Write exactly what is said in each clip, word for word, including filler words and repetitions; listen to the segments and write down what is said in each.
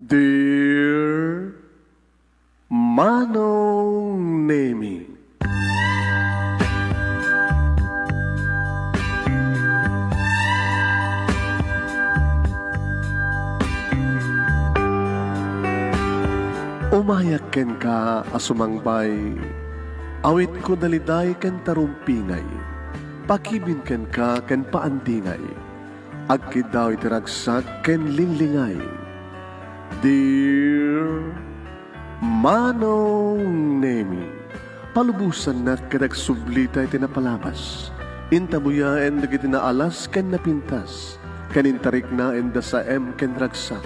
Dear Manong Nemi. Umayak kenka a sumangbay, awitko daliday ken tarumpingay, pakibin kenka ken paandingay, agkiddaw iti ragsak ken linglingay. Dear Manong Nemi, palubosannak ket agsublita iti napalabas. Intabuyaen dagiti naalas ken napintas, ken intariknaen da saem ken ragsak,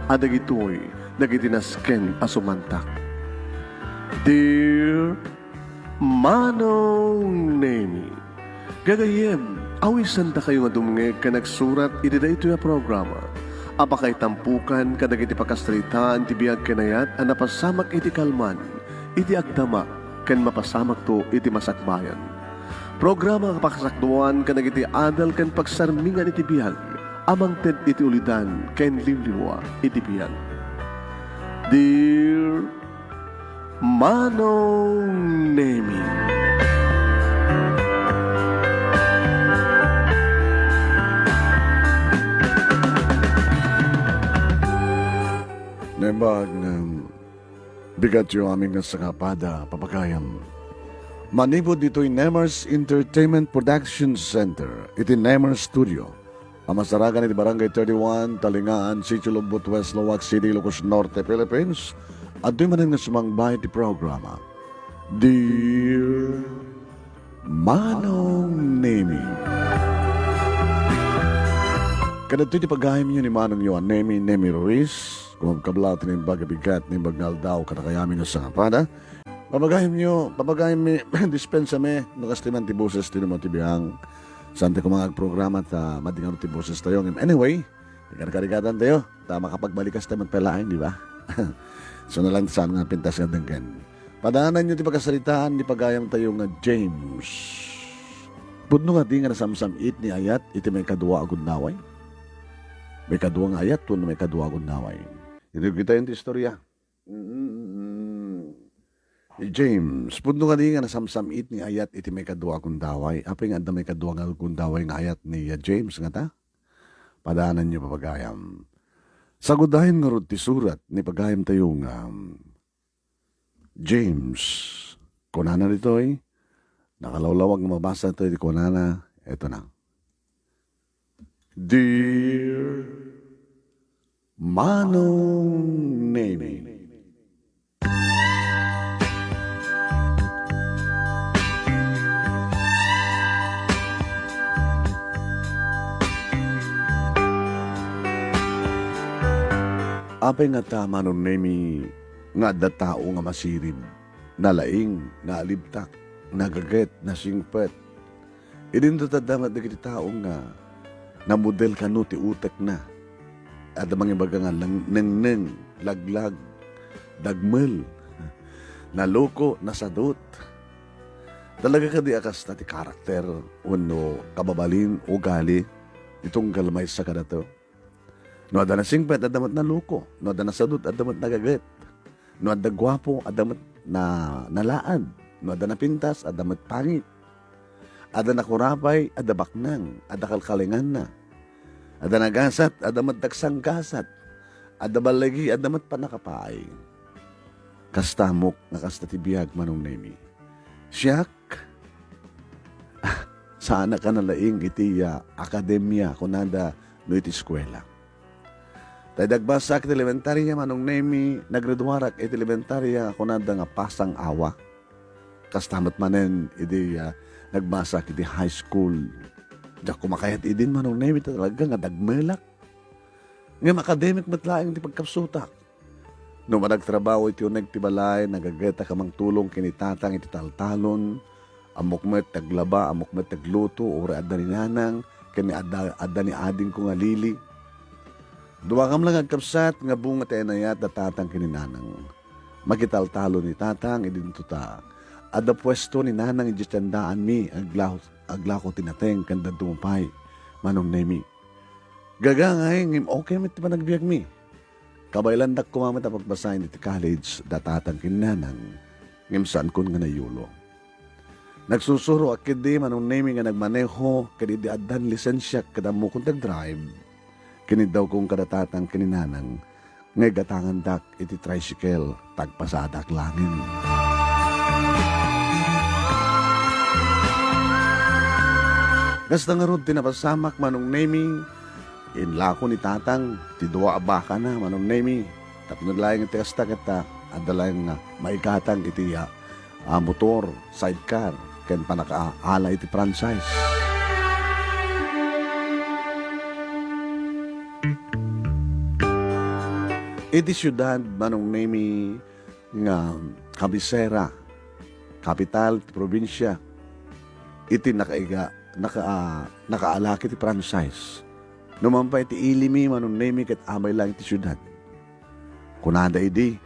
a dagitoy dagiti nasken a sumantak. Dear Manong Nemi, gagayyem, awisendakayo nga dumngeg ken agsurat iti daytoy a programa a pakaitampukan kadagiti pakasaritaan ti biag ken ayat a napasamak iti kalman, iti agdama, ken mapasamakto iti masakbayan. Programa a pakasakduan kadagiti adal ken pagsarmingan iti biag a mangted iti ulidan ken liwliwa iti biag. Dear Manong Nemi. Naimbag nga bigatyo amin nga sangapada, papagayam. Manipud ditoy Nemers Entertainment Production Center, iti Nemers Studio, a masarakan iti Barangay thirty-one, Talingaan, Sitio Lombot, West Laoag City, Ilocos Norte, Philippines, adtoy manen nga sumangbay ti programa. Dear Manong Nemi. Kadagitoy ti pagayamyo ni Manongyo a Nemi, Nemi Ruiz. Kumabkablaw ti naimbag a bigat, naimbag nga aldaw, kadakayamin nga sangapada. Papagayamyo, papagayammi, dispensami, no kasta man ti boses ti Nemo ti Biang. Saan ti kumangag programa ta madingaro ti boses tayo. Ngem anyway, ikarkarigatan tayo. Ta makapagbalikas tayo met pay laeng, di ba? So na lang saan nga pintas nga denggen. Padaananyo ti pakasaritaan ni pagayam tayo nga James. Pudno nga di nga nasamsam-it ni ayat iti maikadua a gundaway? Maikadua nga ayat wenno maikadua a gundaway? Iti kita yung istorya. Mm-mm. Ni James, pudno nga di nga nasamsam-it ni ayat iti maikadua a gundaway. Apay nga adda maikadua nga gundaway nga ayat ni, ah, James nga ta? Padaananyo, papagayam. Sagudayen ngarud ti surat ni pagayam tayo nga, um, James. Kunana ditoy, nakalawlawag nga mabasa ditoy ti kunana, eto na. Dear Manong Nemi. Apay ngata, Manong Nemi, nga adda tao nga masirib, nalaing, naalibtak, nagaget, nasingpet, Idinto ta adda met dagiti tao nga namudel kano ti utekna. Adda mangibaga nga neng-, nengneng, laglag, dagmel, naloko, nasadut. Talaga kadi a kasta ti karakter wenno kababalin, ugali ti tunggal maysa kadato? No adda nasingpet, adda met naloko. No adda nasadut, adda met nagaget. No adda guapo, adda met na-, nalaad. No adda napintas, adda met pangit. Adda nakurapay, adda baknang, adda kalkalinganna. Adda nagasat, adda met dagsanggasat. Adda balligi, adda met pannakapaay. Kasta met nga kasta ti biag, Manong Nemi. Siak, saanak a nalaing iti, ah, akademia, kunada, no iti eskuela. Ta idi agbasak iti elementaria, Manong Nemi, naggraduarak iti elementaria, kunada nga pasang awa. Kasta met manen idi, ah, nagbasak iti high school. Diak koma kayat idin, Manong Nemi, ta talaga nga dagmelak. Ngem akademik met laeng ti pagkapsutak. No managtrabaho iti uneg ti balay, nagagetak a mangtulong ken ni tatang iti taltalon. Ammok met ti aglaba, ammok met ti agluto, uray adda ni nanang, ken ni adda, adda ni adingko nga Lily. Duakam la nga agkabsat nga bunga ti inayat da tatang ken ni nanang. Makitaltalon ni tatang, idinto ta adda puesto ni nanang idiay tiendaanmi, aglaw-, aglako ti nateng ken dadduma pay, Manong Nemi. Gagangay, ngem okay met ti panagbiagmi. Kabaylandak koma met a pagbasaen iti college da tatang ken nanang, ngem saankon nga nayulo. Nagsusuroak ketdi, Manong Nemi, nga nagmaneho ket idi addan lisensiak ket ammokon ti agdrive, kiniddawkon kada tatang ken ni nanang nga igatangandak iti tricycle ta agpasadak laengen. Kasta ngarud ti napasamak, Manong Nemi, inlako ni tatang ti dua a bakana, Manong Nemi, tapno laeng ti kasta ket, ah, adda laeng nga maigatang iti, ah, ah, motor, sidecar, ken pannakaala iti franchise. Iti siudad, Manong Nemi, nga kabisera, kapital ti probinsia, iti nakaiga-, naka-, ah, nakaala iti franchise. Numan pay ti ilimi, Manong Nemi, ket amay laeng ti siudad. Kunada idi,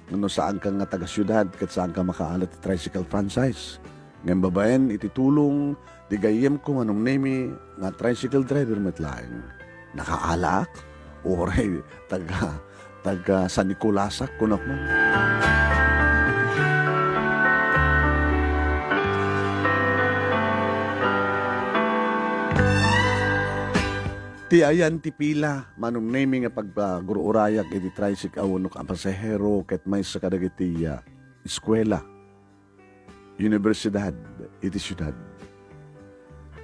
nga no saanka nga taga-siudad ket saanka makaala ti tricycle franchise. Ngem babaen iti tulong ti gayyemko, Manong Nemi, nga tricycle driver met laeng. Nakaalaak? Uray taga, taga San Nicolasak, kunak man. Ti ayan ti pila, Manong Nemi, nga pagpagur-urayak iti tricycle wenno a pasahero ket maysa kadagiti, ah, eskuela, universidad iti siudad.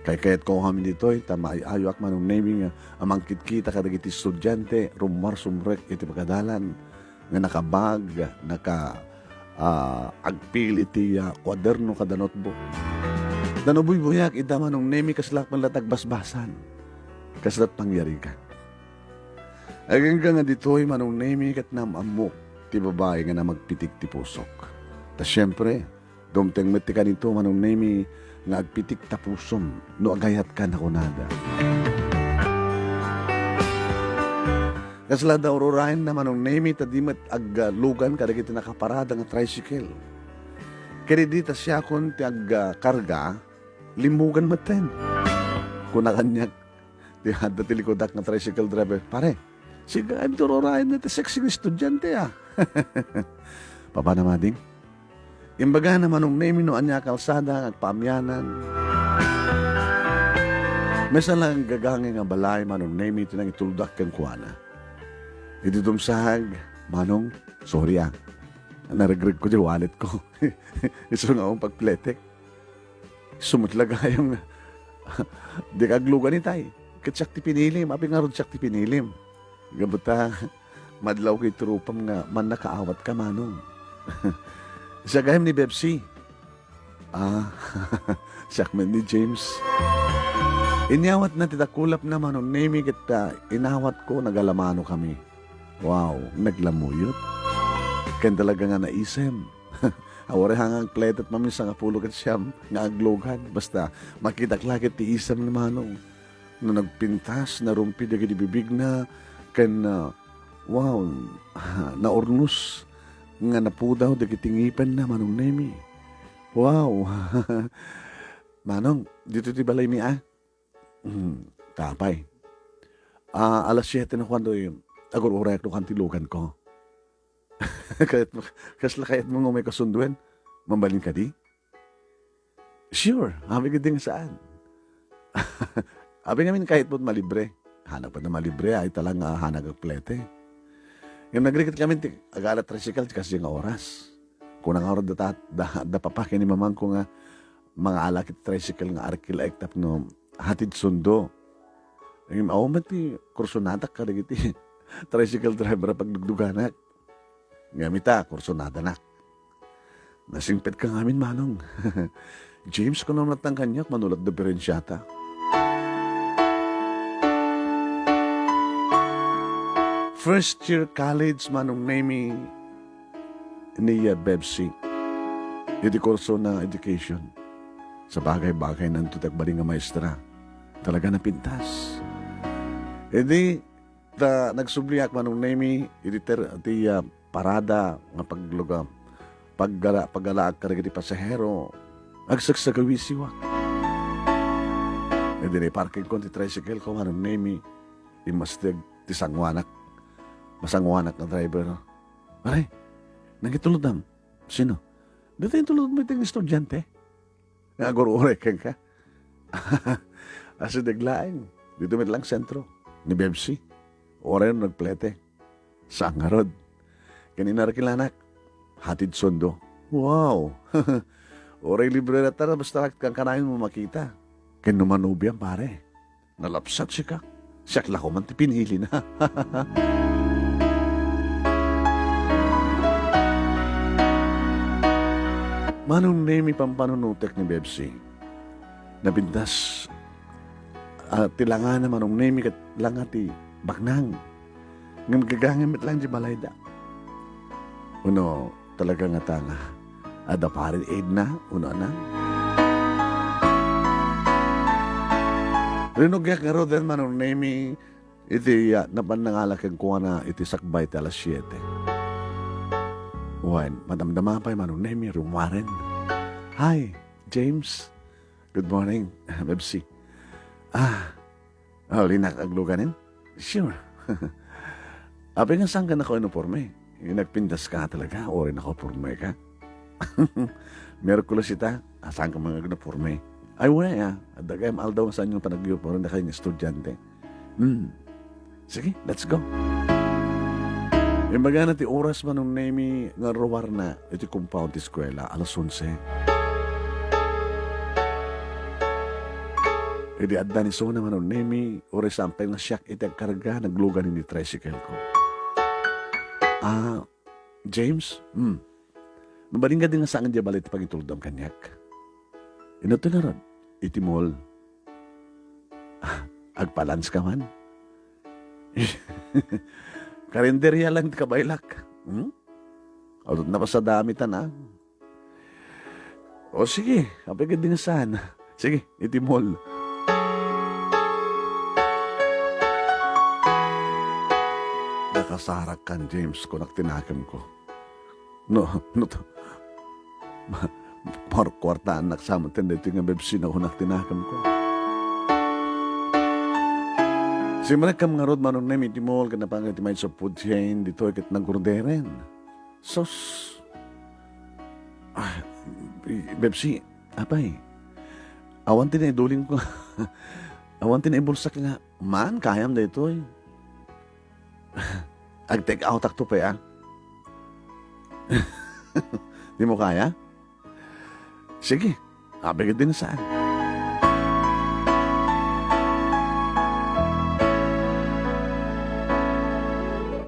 Kaykayatko ngamin ditoy ta maay-ayoak, Manong Nemi, nga a mangkitkita kadagiti estudiante rummuar sumrek iti pagadalan nga nakabag, naka, ah, agpil iti, ah, kuaderno kada notebook. Ta no buybuyak ida, Manong Nemi, kaslaak met latta agbasbasan. Kasla't pangyarigan. Agingga nga ditoy, Manong Nemi, ket naam-ammok ti babai nga namagpitik ti pusok. Ta siempre, dumteng met ti kanito, Manong Nemi, nga agpitik ta pusom no agayatka, kunada. Kasla da ur-urayenna, Manong Nemi, ta di met aglugan kadagiti nakaparada nga tricycle. Ket idi ta siakon ti agkarga, limmugan metten. Kuna kaniak ti adda ti likudak nga tricycle driver, "Pare, sika ay tururayen na ti sexy nga estudiante, ah." Papanam, ading? Imbagana, Manong Nemi, no ania a kalsada nga agpaamianan. Maysa lang gagangay nga balay, Manong Nemi, ti nangituldak kenkuana. Idi dumsag, "Manong, sorry, ah. Naregreg ko di wallet ko." Isu nga awan pagpletek. Isu met la gayam nga, "Dika aglugan itay. Ket siak ti pinilim. Apay ngarud siak ti pinilim?" Gapu ta madlawko iti rupam nga mannakaawatka, Manong. Siak gayam ni Bebsi. Ah, siak met ni James. Inyawatna ti dakulapna, Manong Nemi, ket, ah, inawatko, nagalamanokami. Wow, naglamuyot. Ken talaga nga naisem. Awaray nga agpletek mamin sangapulo ket siam nga aglugan. Basta, makitak la ket ti isem ni Manong. No nagpintas, narumpi dagiti bibigna, ken, ah, wow, naurnos nga napudaw dagiti ngipenna, Manong Nemi. Wow! Manong, dito ti balaymi, ah. Hmm, apay. Ah, alas siete na kuan, agur-urayak no kuan ti luganko. Kayat mo, kasla kayat mo nga umay kasunduen? Mambalin kadi? Sure, amin kadi nga saan. Amin ngamin kayat mo malibre. Hanag pa na malibre, ay talang, ah, hanag agplete. Yung nagrikit kami, ti, agala tricycle, kasi nga oras. Kuna nga oras da, da, da papa, kini mamangko nga, mga alakit tricycle nga arkil ek tapno hatid sundo. Ngem awan met ti kursonadak kadagiti tricycle driver a pagdugduganak. Ngem ita, kursonadanak. Nasingpetka ngamin, Manong. James, kunam latta kaniak, mano la ti diferensiata. First year college, Manong Nemi, ni, uh, Bebsi, iti kurso na education. Sabagay, bagay nanto ti agbalin nga maestra. Talaga napintas. Idi, ta, nagsubliak, Manong Nemi, iti ter-, ti, uh, parada nga pagluga-, paggala-, paggalaak kadagiti pasahero, agsagsagawisiwak. Idi naiparkingkon ti tricycle ko, Manong Nemi, immasteg ti sangoanak. Masangoanak nga driver. Pare, nangitulodam. Sino? Ditoy intulodmo iti estudiante. Nga agur-uray kenka. Asideg laeng. Dito met lang sentro. Ni Bebsi. Uray nagplete. Saan ngarud? Ken inareklanak. Hatid sundo. Wow! Uray libre latta, basta kankanayon mo makita. Ken no manubiam, pare. Nalapsat sika. Siak la koman ti pinilina. Manong Nemi, pampanunutek ni Bebsi. Napintas, ah, ti langana, Manong Nemi, ket langa ti baknang. Ngem gagangay met lang di balayda. Uno, talaga nga tanga. Adda pari Edna, uno na. Rinugyak ngaruden, Manong Nemi, iti, ah, napan nangala kenkuana iti sakbay ti alas siete. Wen, madamdama pay, Manong Nemi, rummuaren. Hi, James. Good morning, Bebsi. Ah, Halinak agluganen? Sure. Apay nga saan ka nakauniporme? Nagpintas ka talaga, uray nakauniporme ka. Miyerkules ita, ah, saan ka man aguniporme? Ay, wala, ah. Adda gayam aldaw nga saan nga panaguniporme dakayo nga estudiante. Hmm. Sige, let's go. Imbagana ti oras, Manong Nemi, nga ruarna iti compound ti eskuela, alas onse. Idi adda ni Sona, Manong Nemi, uray saan pay nga siak iti agkarga, naglugan iti tricycle ko. Ah, James? Hmm. Mabalin kadi nga saan nga diay bale ti pangitulodam kaniak? Inno ti ngarud? Iti mall. Ah, agpa-lunch ka man? Karinderya lang ti kabaylak. Hmm? Adut napasadaami ta na. O sige, apay kadi nga saan? Sige, iti mall. Nakasarak kan, James, kunak ti nakemko. No, no, to. Ma-, mar-, kwartaannak sa met daytoy nga Bebsi, kunak ti nakemko. Simrek kam ngarud, Manong Nemi, iti mall, ket napan iti maysa food chain, ditoy ket nagorderen. Sus. Ah, Bebsi, apay. Awan ti naidulingko. Awan ti naibulsak nga, man, kayam daytoy. Ag-take outakto pay, ah. Dimo kaya? Sige, apay ket di nga saan.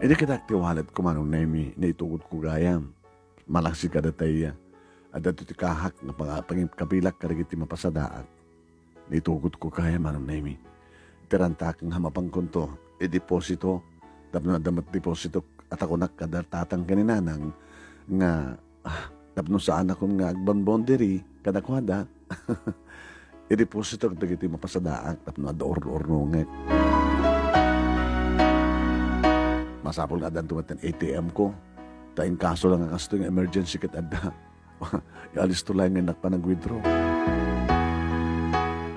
Idi kitak ti wallet ko, Manong Nemi, naitugod ko gayam. Malaksid kadatayo. Adda ti kahak nga pang-, pangikabilak kadagiti mapasadaak. Naitugod ko gayam, Manong Nemi. Ti rantak nga mapankonto, ideposito, tapno adda met deposito a ta kunak kada tatang ken ni nanang nga, ah, tapno saanakon nga agbonbonderi kadakuada, ideposito dagiti mapasadaak tapno adda urno-urnongek. Masapul nga addanto met ti A T M ko, ta in kaso lang a kastoy nga emergency ket adda. Alisto laeng nga innak panag-withdraw.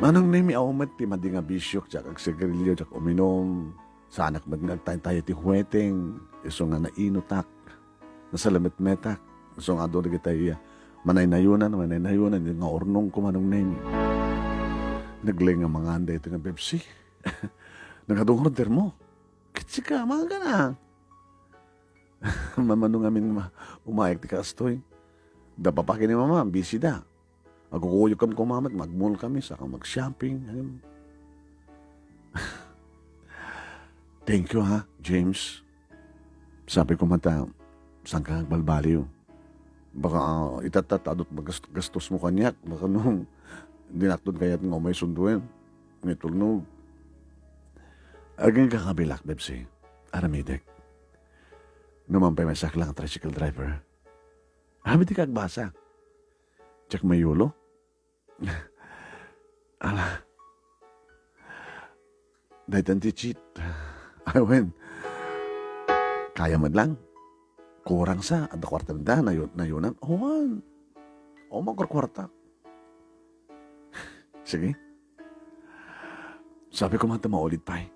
Manong Nemi, awan met ti madi nga bisiok, diak agsigarilio, diak uminum. Saanak met nga agtaytay ti huweteng, isu nga nainutak, nasalametmetak, isu nga adu dagiti manaynayonan, manaynayonan, nga urnongko, Manong Nemi. Naglaing nga mangan daytoy nga Pepsi. Nagadu nga ordermo. Ket sika, mangana. Mamano ngamin nga ma-, umayag ti kastoy. Da papa ken ni mama, busy da. Agkukuyogkami koma met, mag-mall kami, saka mag-shopping. Ayun. Thank you, ha, James. Sabi ko mata, saan ka agbalbaliw? Baka, ah, itatta adut magas-, gastos mo kaniak. Baka no, dinakton kayat nga umay sunduen. May tulnog. Aging kakabilak, Bebsi. Aramidek. Numan pay maysak lang a tricycle driver. Abi ti kagbasa. Diak mayulo. Ala. Daytan ti cheat. Ay, wen. Kaya met lang. Kurang sa, adda kuarta da, nayo-, nayonan. Awan. O, magkuarkuarta. Sige. Sabi ko man ta maulit pay.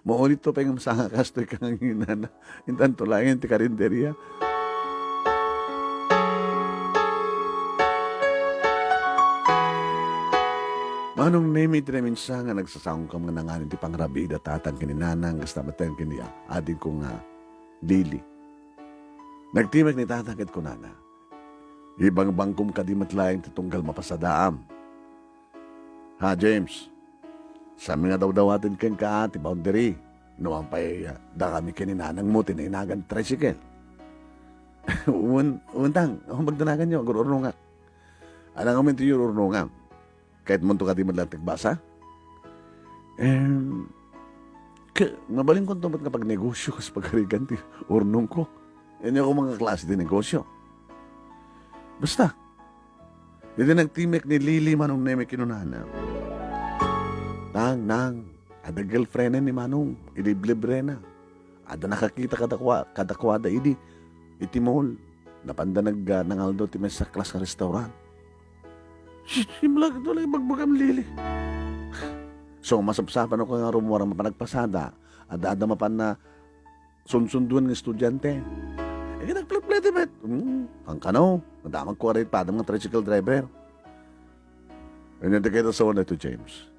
Maulitto pay nga masanga kastoy kangnginana. Intanto laeng ti karinderia. Manong Nemi, iti naminsan nga nagsasaongkam nga nanganin ti pangrabii da tatang ken ni nanang, kasta met ken ni adingko nga Lily. Nagtimek ni tatang ket kunana, "Ibangbangkom kadi met laeng ti tunggal mapasadaam. Ha, James? Saan nga dawdawaten kenka ti boundary. No man pay, ah, dakami ken ni nanangmo ti nainagan tricycle." "Wen, wen, tang, awan pagdanaganyo, agur-urnongak." "Anak, amin ti ur-urnongam. Kayatmonto kadi met laeng ti agbasa?" "Em, ke-, mabalinkonto met nga pagnegosio kas pagarigan ti urnongko. Ania koma nga klase ti negosio?" Basta, idi nagtimek ni Lily, Manong Nemi, kinunana, "Nang, nang, adda girlfriend ni Manong, iliblibrena. Adda nakakita kadakua-, kadakuada idi, iti mall. Napanda nag-, ah, nangaldaw ti maysa a class a restaurant." "Shh, imlag, ito lang ibagbagam, Lily." So, masapsapan ako nga rummuar nga panagpasada, adda-adda mapan na sunsunduan nga estudiante. Eh, nagpleplete met. Hmm, ang kano, nadamag ko aray padam nga tricycle driver. Ganyan ti kayo sa ito, James.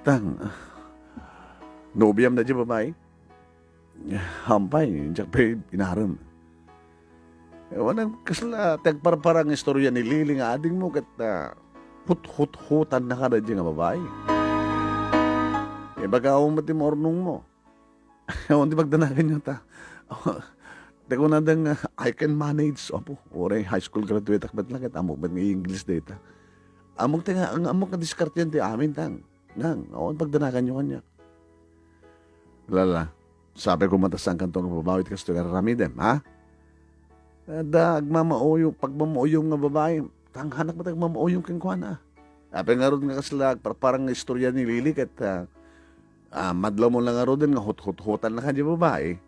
"Tang, nobiam na di babae?" "Hampay, diak pay inarem." "Awan kasla ti agparparang istorya ni Lily nga adingmo ket, ah, hut-hut-hutan na kada di nga babae. Ibagam met ti maurnongmo." "Awan ti pagdanaganyo ta. Ti kunada nga, I can manage." Apo, uray high school graduate ak met lang ket ammok met nga English dayta. Ammok ti nga, ang ammok nga diskartean ti amin, tang. Nang, awan pagdanaganyo kaniak. Lala, sabi ko, matasan kanto nga babawi ti kastoy nga aramidem, ha? Adda agmamauyong, pagmamauyong nga babae, tanghanak met agmamauyong kenkuana. Apay ngarud nga kasla agparparang nga istorya ni Lily ket, ah, ah, madlawmo lang ngaruden nga huthuthutan na kadi babae.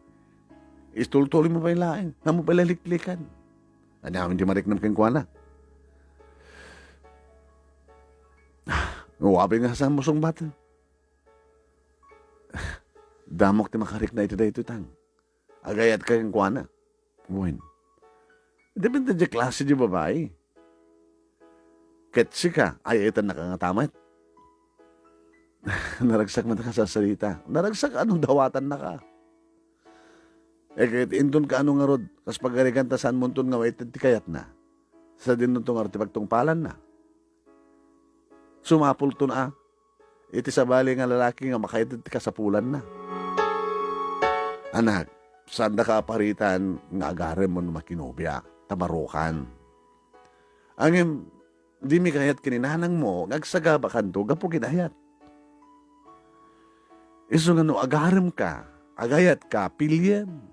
Istultuloy mo pay laeng, nga mo pay laliklikan. Ania amin ti mariknam kenkuana? Uwapin nga saan mo sungbaten. Damok ti makarikna iti daytoy, tang. Agayatka kenkuana. Wen. Depende ti klase ti babae. Ket sika, ay-ayatennaka ngata met. Naragsak met a kasasarita. Naragsak ano dawatannaka. Eh, ket inton ka ano ngarud, kas pagarigan ta saan monton nga maited ti kayatna. Sadinonto ngarud ti pagtungpalanna. Sumapulton a, iti sabali nga lalaki nga makaited ti kasapulanna. Anak, saandaka a paritan nga agarem wenno makinobia, ta barokan. Ngem, dimi kayat ken ni nanangmo nga agsagabakanto gapu ken ayat. Isu nga no agaremka, agayatka, piliem.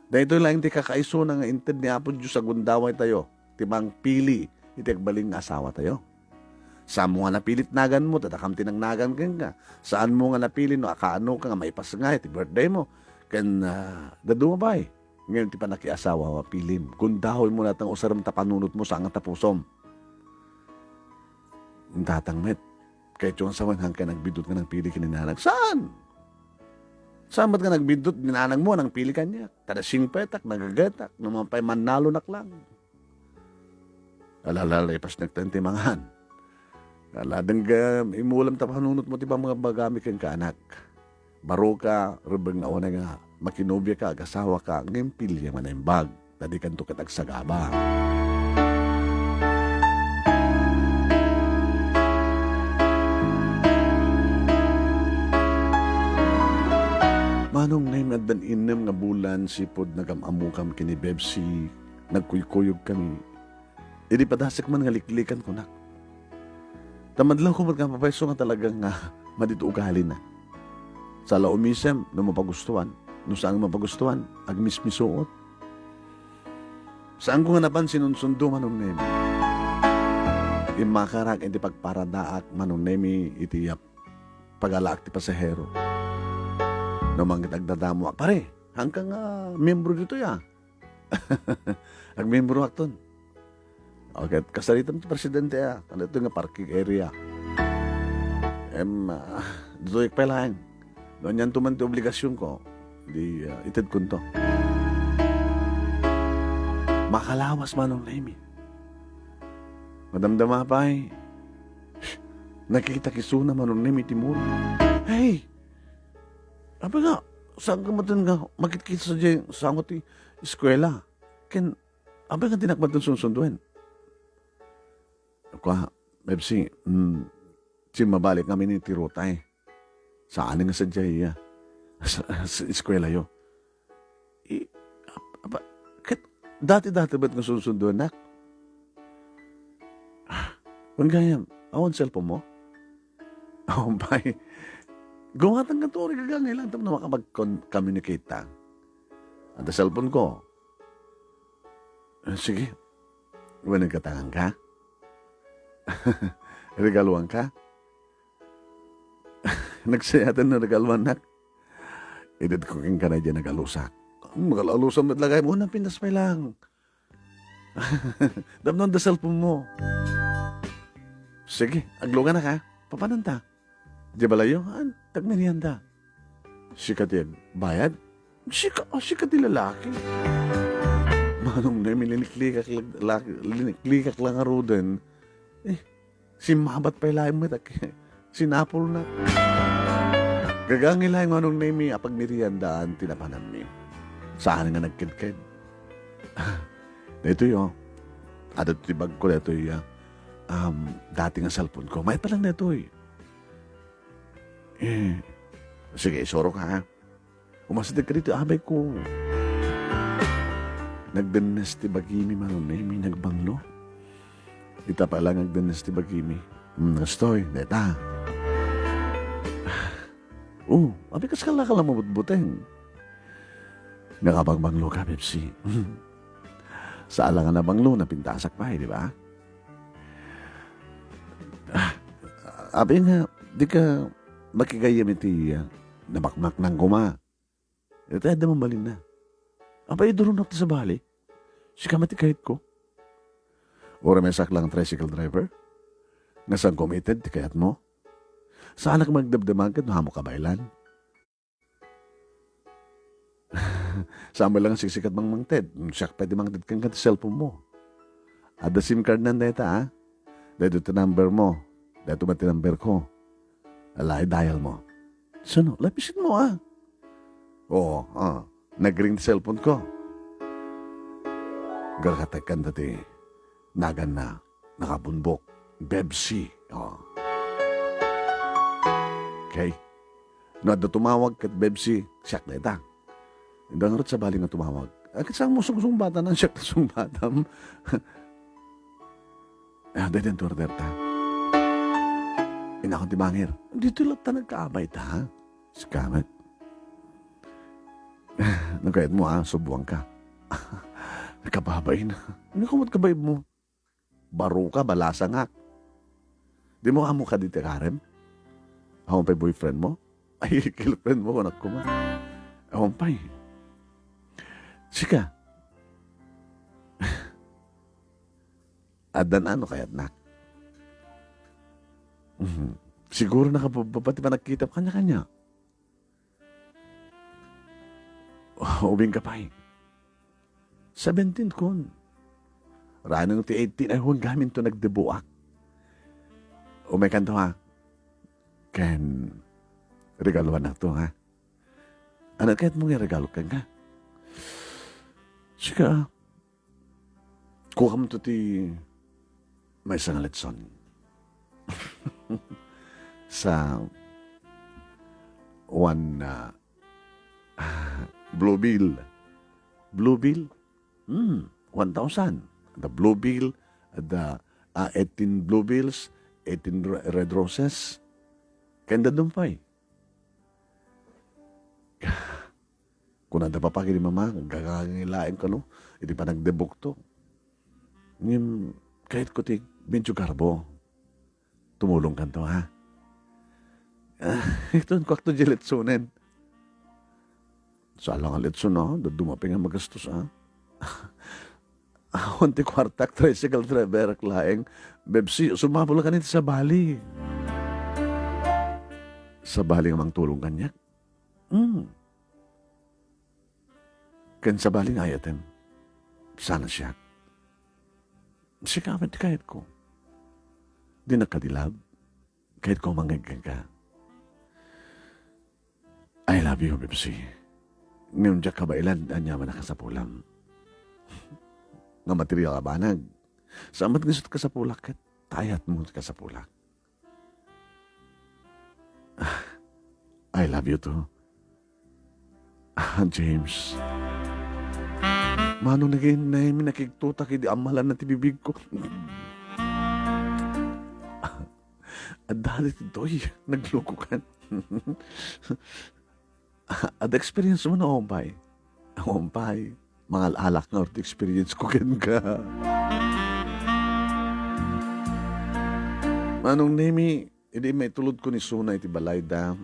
Daytoy laeng ti kakaisuna nga inted ni Apo Dios a gundawaytayo ti mangpili iti agbalin nga asawatayo. Saanmo nga napili ti naganmo, ta dakam ti nangnagan kenka. Saanmo nga napili no akaanoka nga maipasngay ti birthday mo ken, ah, dadduma pay. Ngem ti pannakiasawa, mapilim. Gundawaymo laeng usarem ta panunotmo, saan nga tapusom. Intatang met. Kayatyo nga sawen, haanka nagbiddut nga nangpili ken ni nanang. Saan? Saan met nga nagbiddut ni nanangmo a nangpili kaniak? Ta nasingpetak, nagagetak, no man pay mannalonak lang. Ala, ala, ala, ipasnek tayo ti mangan. Ala, dengga, imulam ta panunotmo ti pammabagami kenka, anak. Baroka, rebbeng nga unay nga makinobiaka, agasawaka, ngem piliem nga naimbag. Ta dikanto ket agsagaba. Manong Nemi, addan innem nga bulan sipud nagam-ammokam ken ni Bebsi, nagkuykuyogkami. Idi padasek man nga liklikan, kunak. Ta madlawko met nga mapayso nga talaga nga madi ti ugalina. Saan la umisem no mapagustuan, no saan nga mapagustuan, agmismisuot. Saanko nga napan sinunsundo, Manong Nemi. Immakarak iti pagparadaak, Manong Nemi, iti, ah, pagalaak ti pasahero. No mangget agdadamoak, "Pare, haanka nga miyembro ditoy, ah." Agmiyembroakton. Okay, kasaritam ti presidente, ah. Ano ito nga parking area? Em, ah, ditoy pay laeng. No anianto man ti obligasionko, di, ah, itedkonto. Makalawas, Manong Nemi. Madamdama pay. Nakitak isuna, Manong Nemi, ti mura. Hey! Apay nga, saan ka maten nga makitkita sadiay sango ti eskuela? Ken, apay nga dinak maten sunsunduen? Kua, Bebsi, mm, simmabalik ngamin iti rutay. Saan nga sadiay, ah, sa, sa eskuelayo. I, ap-, apa, ket dati-dati met nga sunsunduennak? Ah, wen gayam, awan cellphone mo? Awan pay. Gumatang ka to, rigaga nga ilan, tapno makapag-con-, communicate ta. Adda cellphone ko. Ah, sige. Wen, nagkatangan ka? Regaluan ka? Nagsayaten no regaluannak. Itedko kenka daydiay nagalusak. Magalusan met la gayam, una, pintas pay lang. Tapno adda cellphone mo. Sige, agluganak, ha? Papananta. Di balayo, an, tagmerienda. Sika ti agbayad? Sika, o sika ti lalaki. Manong Nemi, liniklikak la-, la-, liniklikak la ngaruden. Eh, simmabat pay laeng met, ak-, sinapulna. Gaga nga laeng, Manong Nemi, a pagmeriendaan ti napananmi. Saan nga nagkedked. Daytoy, oh. Adda ti bagko daytoy, ah. Um, dati nga cellphone ko. Mayat pa lang daytoy. Eh, sige, isurok, ha? Umasideg kadito, abay ko. Nagdennes ti bagimi, Manong Nemi, nagbanglo. Ita pay lang nagdennes ti bagimi. Hmm, kastoy, deta. Oh, abi, kas kala ka lang mabutbuteng. Nakabangbanglo ka, Pepsi. Saan la nga nabanglo, napintasak pay, di ba? Ah, abi nga, di ka makigayyem iti, ah, namakmaknang koma. Iti adda mabalinna. Apay, iduronak ti sabali. Sika met ti kayatko. Uray maysak lang tricycle driver. Nga saan ko umited ti kayatmo? Saanak magdamdamag ket no amok a baelan. Saan met lang siksikat mangmangted. Siak pay ti mangted kenka ti cellphone mo. Adda SIM card nan dayta, ah. Daytoy ti number mo. Daytoy met ti number ko. Ala, i-dial mo. Sino? Lapisin mo, ah. Oo, ah. Nagring ti cellphone ko. Galkatay kanta ti naganna, nakabunbok. Bebsi. Oh. Okay. No adda tumawag ket Bebsi, siak dayta. Inda ngarud sabali nga tumawag. Ay, ket saan mo sungsungbatan, siak ti sungbatam. Ah, dayta ti order ta. Inakon ti mangir. Ditoy latta nagkaabay ta, ha? Sika met. No kayat mo, ha, subuan ka. Kababain. Ano ka mat kabaib mo? Baro ka, balasangak. Di mo amo kadi ti karem? Awan pay boyfriend mo? Ay, girlfriend mo, anak ko man. Awan pay. Sika. Addan ano kayat nak? Mhm. Siguro nakababa ti panagkitam kanya-kanya. Ubing ka pay. Seventeen kun. Ranong ti eighteen ay wen gamin to nagdebuak. Umay kanto, ha? Ken regaluan to, ha? Ano kayat mo nga regalo kenka? Sika, ah. Kuwam to ti maysa nga litson. Sa one, ah, Blue Bill. Blue Bill? Hmm, one thousand. The Blue Bill, the, ah, eighteen Blue Bills, eighteen re-, Red Roses. Ken dadduma pay. Kunada papa ken ni mama, gagangay laeng kano, iti panagdebukto. Ngem, kayatko ti medyo garbo. Tumulong kanto, ha? Ah, iton kuakto di letsonen. Saan la nga letson, ha? Dadduma pay nga magastos, ha? Awan ti kuartak, tricycle driver ak laeng. Bebsi, sumapul ka ni ti sabali. Sabali nga mangtulong kaniak? Hmm. Ken sabali nga ayatem? Sana siak. Sika met ti kayatko. Dinak kadi love. Kayatko mangngeg kenka. I love you, Pepsi. Ngem diak kabaelan ania man a kasapulam. Nga material a banag. Saan met nga isu ti kasapulak ket ta ayatmo ti kasapulak. I love you too. Ah, James. Mano nagin, Nemi, nakigtutak idi amalan na ti bibigko. Adda ditoy, naglukokan. Adda experience mo na, umpay? Umpay. Mangal-alak nga ti experience ko kenka. Manong Nemi, idi maitulod ko ni Suna iti balayda,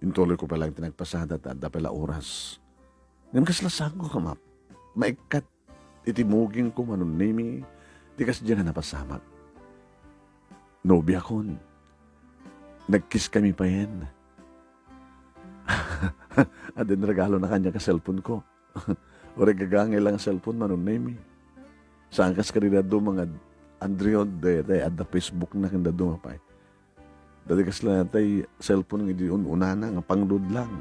intuloy ko pa lang ti nagpasada ta adda pay la oras. Ngem kasla saan ko, Kamap? Maikkat iti muging ko, Manong Nemi, ti kasdiay nga napasamak. Nobiakon, nagkiss kami payen. Adda regalo na kaniak a cellphone ko. Uray gagangay lang a cellphone, Manong Nemi. Saan kas kadi dadduma nga Android, dayta adda Facebook na ken dadduma pay. Dayta kasla tay cellphone nga idi un-unana nga pangload lang.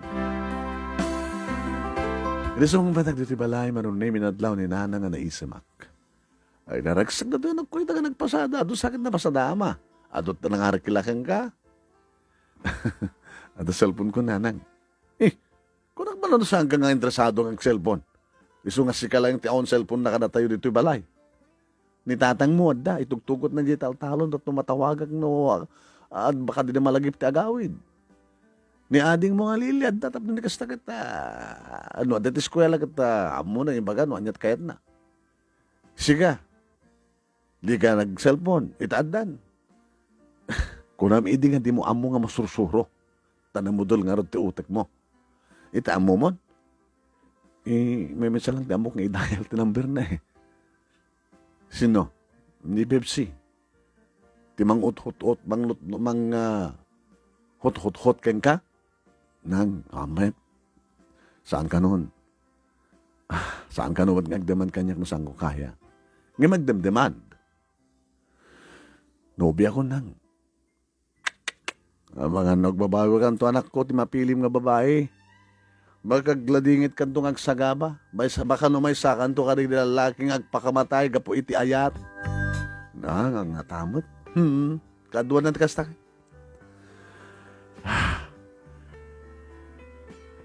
Idi sumungbatak ditoy balay, Manong Nemi, nadlaw ni Nana nga naisemak. Ay, naragsak daytoy anak ko, ita nga nagpasada. Adu sakit napasada, ama. Adu ta nangarak kila kenka. Adda cellphone ko, Nanang. Eh, kunak man no saanka nga interesado nga ag-cellphone. Isu nga sika lang ti awan cellphone na kadatayo ditoy balay. Ni tatangmo adda, itugtugotna diay taltalon tapno matawagak no, ah, baka dida malagip ti agawid. Ni adingmo nga Lili adda tapno ni kasta ket, ah, no adda ti eskuela ket, ah, ammona ibaga no ania ti kayatna. Sika, dika nag-cellphone, ita addan. Kunam idi nga dimo ammo nga masursuro, ta namudol ngarud ti utekmo. Ita ammomon? Eh, maymaysa lang ti ammok nga i-dial ti number na eh. Sino? Ni Bebsi. Ti manguthot-ot, manglut-, mang, ah, huthuthot kenka? Nang, amet. Saan kanon? Ah, saan kano met nga agdemand kaniak no saanko kaya? Ngem agdemdemand. Nobiakon, Nang. Amangan no agbabawikanto, anakko, ti mapilim nga babai. Baka agladingitkanto nga agsagaba. Maysa, baka no maysakanto kadagiti lallaki nga agpakamatay gapu iti ayat. Nang, nga tamet. Hmm. Kaduanan ti kasta.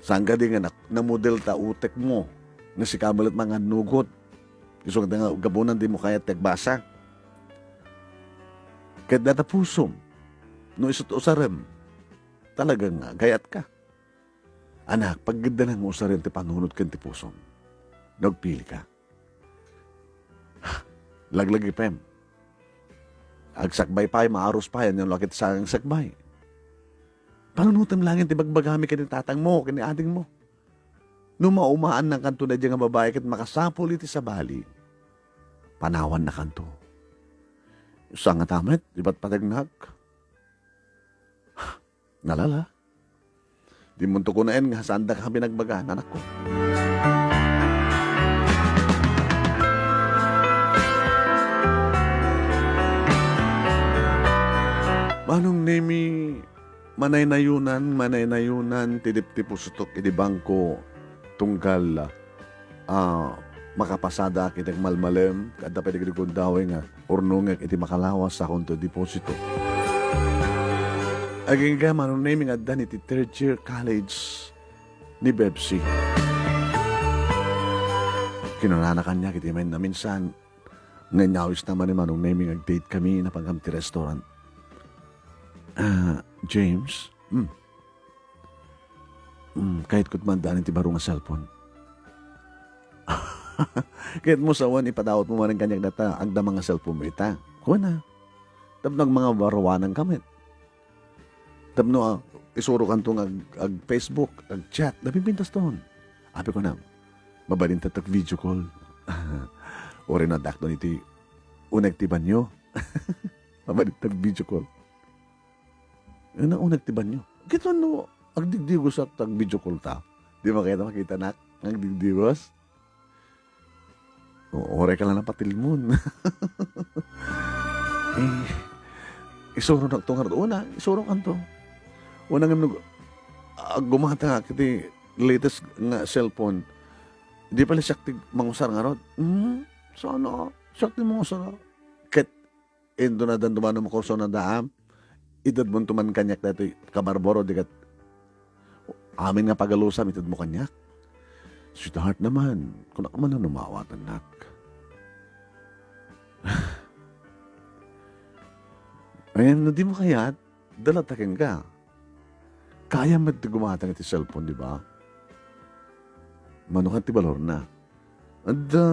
Saan kadi nga nak-, namudel ta utekmo nga sika met mangannugot? Isu nga gapunan dimo kayat ti agbasa. Ket data pusom, no isu ti usarem, talaga nga gayatka. Anak, pagiddanam nga usaren ti panunot ken ti pusom. No agpilika. Laglagipem. Agsakbay pay, maarus pay, ania no la ket saan nga agsakbay? Panunotem laeng ti bagbagami ken ni tatangmo, ken ni adingmo. No maumaannakanto daydiay nga babai ket makasapul iti sabali, panawannakanto. Saan ngata met, ipatpategnak. Nalala. Dimonto kunaen nga saandaka a pinagbaga, anakko. Manong Nemi, manaynayonan, manaynayonan ti dipdipustok iti bangko tunggal a makapasadaak iti agmalmalem, adda pay dagiti gundaway nga urnongek iti makalawas sakonto deposito. Agingga, Manong Nemi, nga addan iti third year college ni Bebsi. Kinunana kaniak iti main-, naminsan, nga inyawisna man ni Manong Nemi nga ag-date kami, napanggam ti restaurant. Ah, James? Hmm. Hmm, kayatko ti mandaan iti baro nga cellphone. Kayatmo sawen, ipadawatmo manen kaniak data agdama nga cellphone mo ita. Kuna. Tapno agmangabaruananka met. Tapno, ah, isurokanto nga ag-, ag-Facebook, ag-chat, napimpintas ton. Apay kunam, mabalinta ta video call. Uray no addaak ton iti uneg ti banio. Mabalinta video call. Una-una ti banyo. Ket no agdigdigosak ta agvideo call ta. Di mo kayat makitanak nga agdigdigos? O, uray ka lang napatilmon. Eh, isuronak to ngarud. Una, isurokan to. Una ngem no, ah, gumata iti latest nga cellphone, di pay la siak ti mangusar ngarud. Hmm, sana, siak ti mangusar. Ket Inton addan dumanon makurso na daam, itedmonto man kaniak daytoy kabarbaro, di ket amin nga pagalusam, itedmo kaniak. Sweetheart naman, kunak man no maawatannak. Ayan, no di mo kayat, dala ta kenka. Kayam met ti gumatang iti cellphone, di ba? Mano kan ti balorna? Adda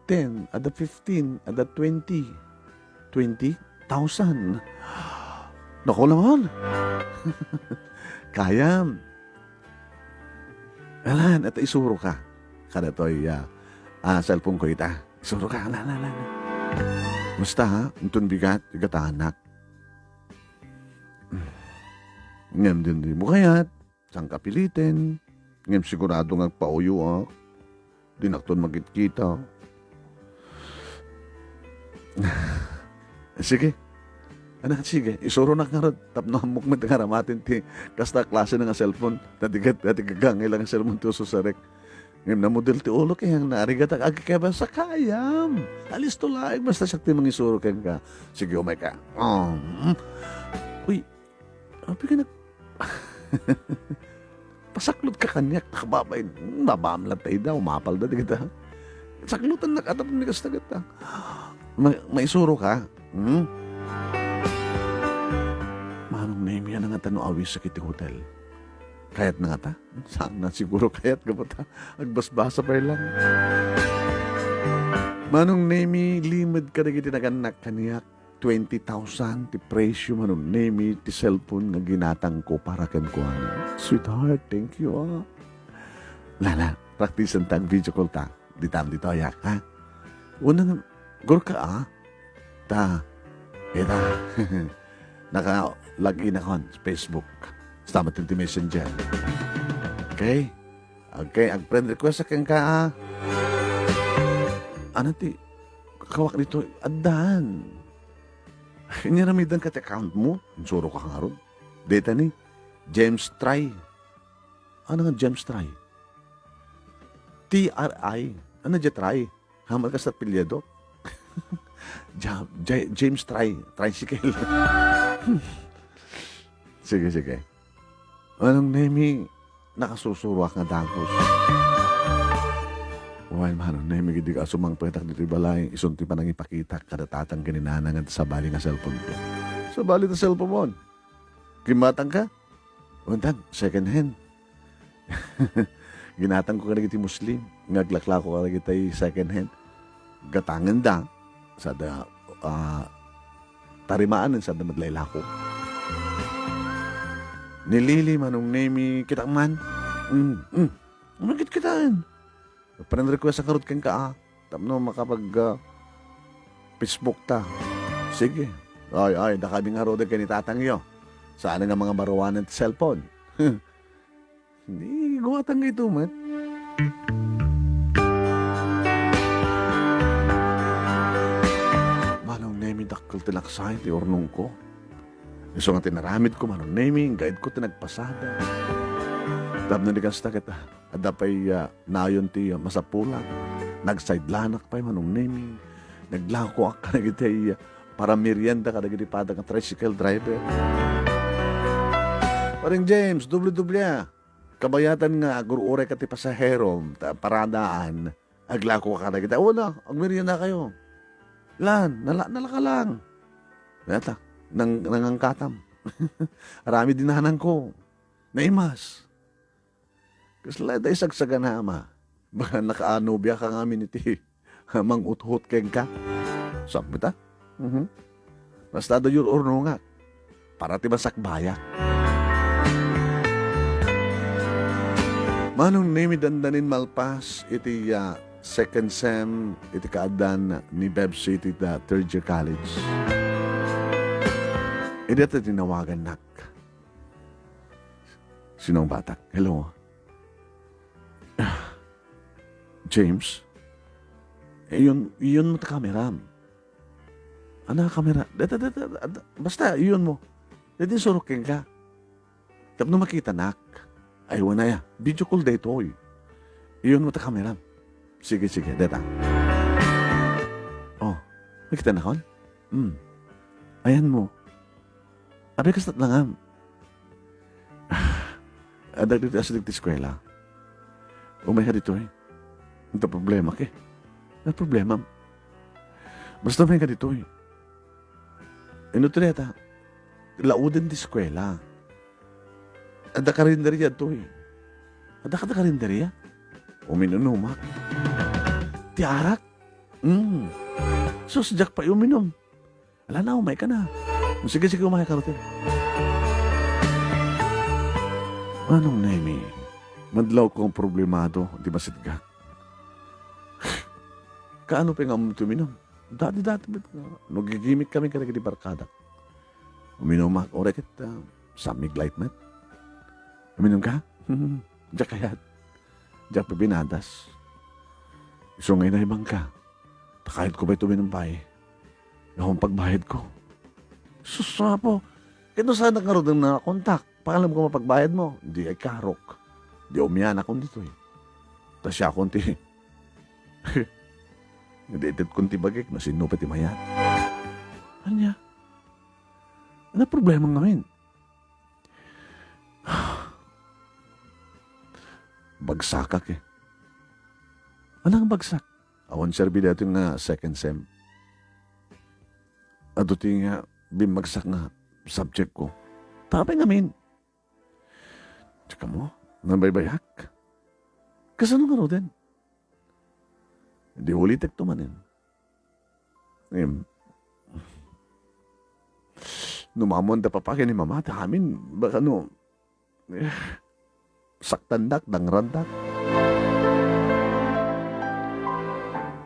ten, adda fifteen, adda twenty. Twenty thousand. Naku naman. Kayam. Alan, ita isuroka. Kadatoy, ah, ah, cellphone ko ita. Isuroka, ala, ala, ala, ala. Basta, ha? Inton bigat, igatanak. Ngem din di mo kayat, saan ka piliten? Ngem sigurado nga agpauyoak. Dinakton makitkita. Sige. Anak, sige. Isuronak ngarud. Tapno ammok met nga aramaten ti kasta a klase na nga cellphone. Dati ket, dati gagangay lang nga cellphone ti ususarek. Ngem namudel ti ulo, kayang naarigatak agkebasa kayam. Alisto laeng, basta siak ti mangisuro kenka. Sige, umay ka. Um. Uy, abi ka nag-, pasaklot ka kaniak, nakababay, babam lang tayo daw, mapal da, di kita. Saklutan na, katapon ni kasta kita. Ma-, maisuro ka? Hmm? Manong Nemi, ano nga tano awis sa kiti hotel? Kayat na nga ta? Sana siguro kayat ka pa ta. Agbasbasa pa lang. Manong Nemi, limed ka dagiti nagannak kaniak. Twenty thousand ti presyo, Manong Nemi, ti cellphone nga ginatangko para kenkuana. Sweetheart, thank you, ah. Lala, practice-en ta, video call ta. Ditam ditoy, ah, ha? Unang, gurka, ah. Ta, ita. Naka-login ako sa Facebook. Basta met ti Messenger. Okay? Okay, ag-friend request sa kenka, ah. Ano ti, kawak dito, addan. Iniramidan ka ti account mo? Insuro ka ngarud. Data ni James Try. Ano nga James Try? T R I. Ano nga Try? Hamat ka sa apelyido? Ja-, Ja-, James Try. Tricycle. Sige, sige. Manong Nemi, nakasusuroak nga dagus. Wen, Manong Nemi, idi ka sumangpetak ditoy balay, isun ti panangipakitak kada tatang ken ni nana nga sabali nga cellphone ko. Sabali ti cellphone mo. Kimmatang ka? Untag, second hand. Ginatang ko kadagiti Muslim nga aglaklako kadagiti second hand. Gatangen da, sada, ah, tarimaan, sada met laylako. Ni Lily, Manong Nemi, kita man. Mm, mm. Ano kit kitaan? Friend request ang karot kenka, ah. Tapno makapag, ah, Facebook ta. Sige. Ay, ay, dakami nga rode ken ni tatangyo. Saan nga mga baruanan ti cellphone? Ni gumatang nga ito, met. Manong Nemi, dakkel ti laksay ti urnongko. Isu nga tinaramid ko, Manong Nemi, guide ko ti nagpasada. Tapno di kasta ket, ah, adda pay, ah, nayon ti, ah, masapulak. Nagsaydlanak pay, Manong Nemi. Naglakoak kadagiti, ah, para merienda kadagiti padak nga tricycle driver. Paring James, doble-doble, ah. Kabayatan nga agur-uray ka ti pasaherom, ta paradaan, aglako ka kadagita. Wala, agmerienda kayo. Lan, nala-, nalaka lang. Nata, nang-, nangangkatam. Aramid di nanang ko. Naimas. Kasla da isagsagan ama. Baka nakaanobia ka ngamin iti manguthot kenka. Sakbita? Mhm. Basta da yur urnongak. Para ti masakbayak. Manong Nemi, dandanin malpas iti, ah, second sem iti kaaddan ni Bebsi iti, ah, third year college. Idi ta tinawagannak. Sino ang batak? Hello? James? Iyon, iyon mo ta kameram. Ana, kamera. Da, da, da, da, da, basta, iyon mo. Dadi surok kenka. Tapno makitanak. Ay, wen aya. Video call daytoy. Iyon mo ta kameram. Sige, sige. Deta. Oh, makitanakon? Hmm. Ayan mo. Abi, kastat langam. Adda ditoy asideg ti eskuela. Umayka ditoy. Anta problema ke? Ania problema? Basta umayka ditoy. Ino ti deta? Lauden ti eskuela. Adda karinderya ditoy. Adda kada karinderya? Uminunomak. Ti arak? Mm. Sus, diak pay uminum. Ala na, umayka na. Sige, sige, umayka ruten. Manong Nemi, madlawko nga problemado, di masidgak. Kaano pay nga ammom ti uminum? Dati-dati met nga, no gigimik kami kadagiti barkadak. Uminumak, uray ket, ah, San Mig Light met. Uminum ka? Diak kayat. Diak pipinadas. Isu nga inaibangka. Ta kayatko pay ti uminum pay. Gapu pagbayadko. Sus, Apo. Ket no saanak ngarud nga nakontak, paalamko nga pagbayad mo. Di ay karok. Di umianakon ditoy. Ta siakon ti, di itetkon ti bagik no sinno pay ti mayat. Ania? Ania problema ngamin? Bagsakak, eh. Ania nga bagsak? Awan serbi daytoy nga second sem. Adu ti nga bimmagsak nga subject ko. Tapay ngamin. Tsaka mo, nabaybayak. Kasano ngaruden? Di ulitek to manen. Em, no maammoan da papa ken ni mama, ti amin, baka no, eh, saktandak, dangrandak.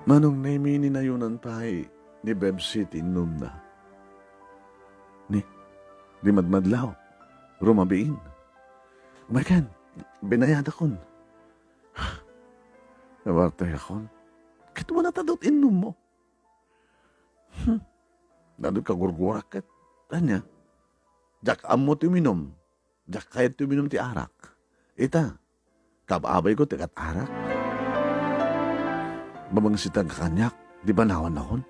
Manong Nemi, ninayonan pay ni Bebsi ti innumna. Ni, di madmadlaw, rumabiin. Umaykan, binayadakon. Nawartayakon. Ket wala ta dut innum mo. Hmm. Nadut ka gurgurak ket. Ania? Diak ammo ti uminum. Diak kayat ti uminum ti arak. Ita, kab-abayko ti kat-arak. Mabangsitan ka kaniak, di ba nawan nakon?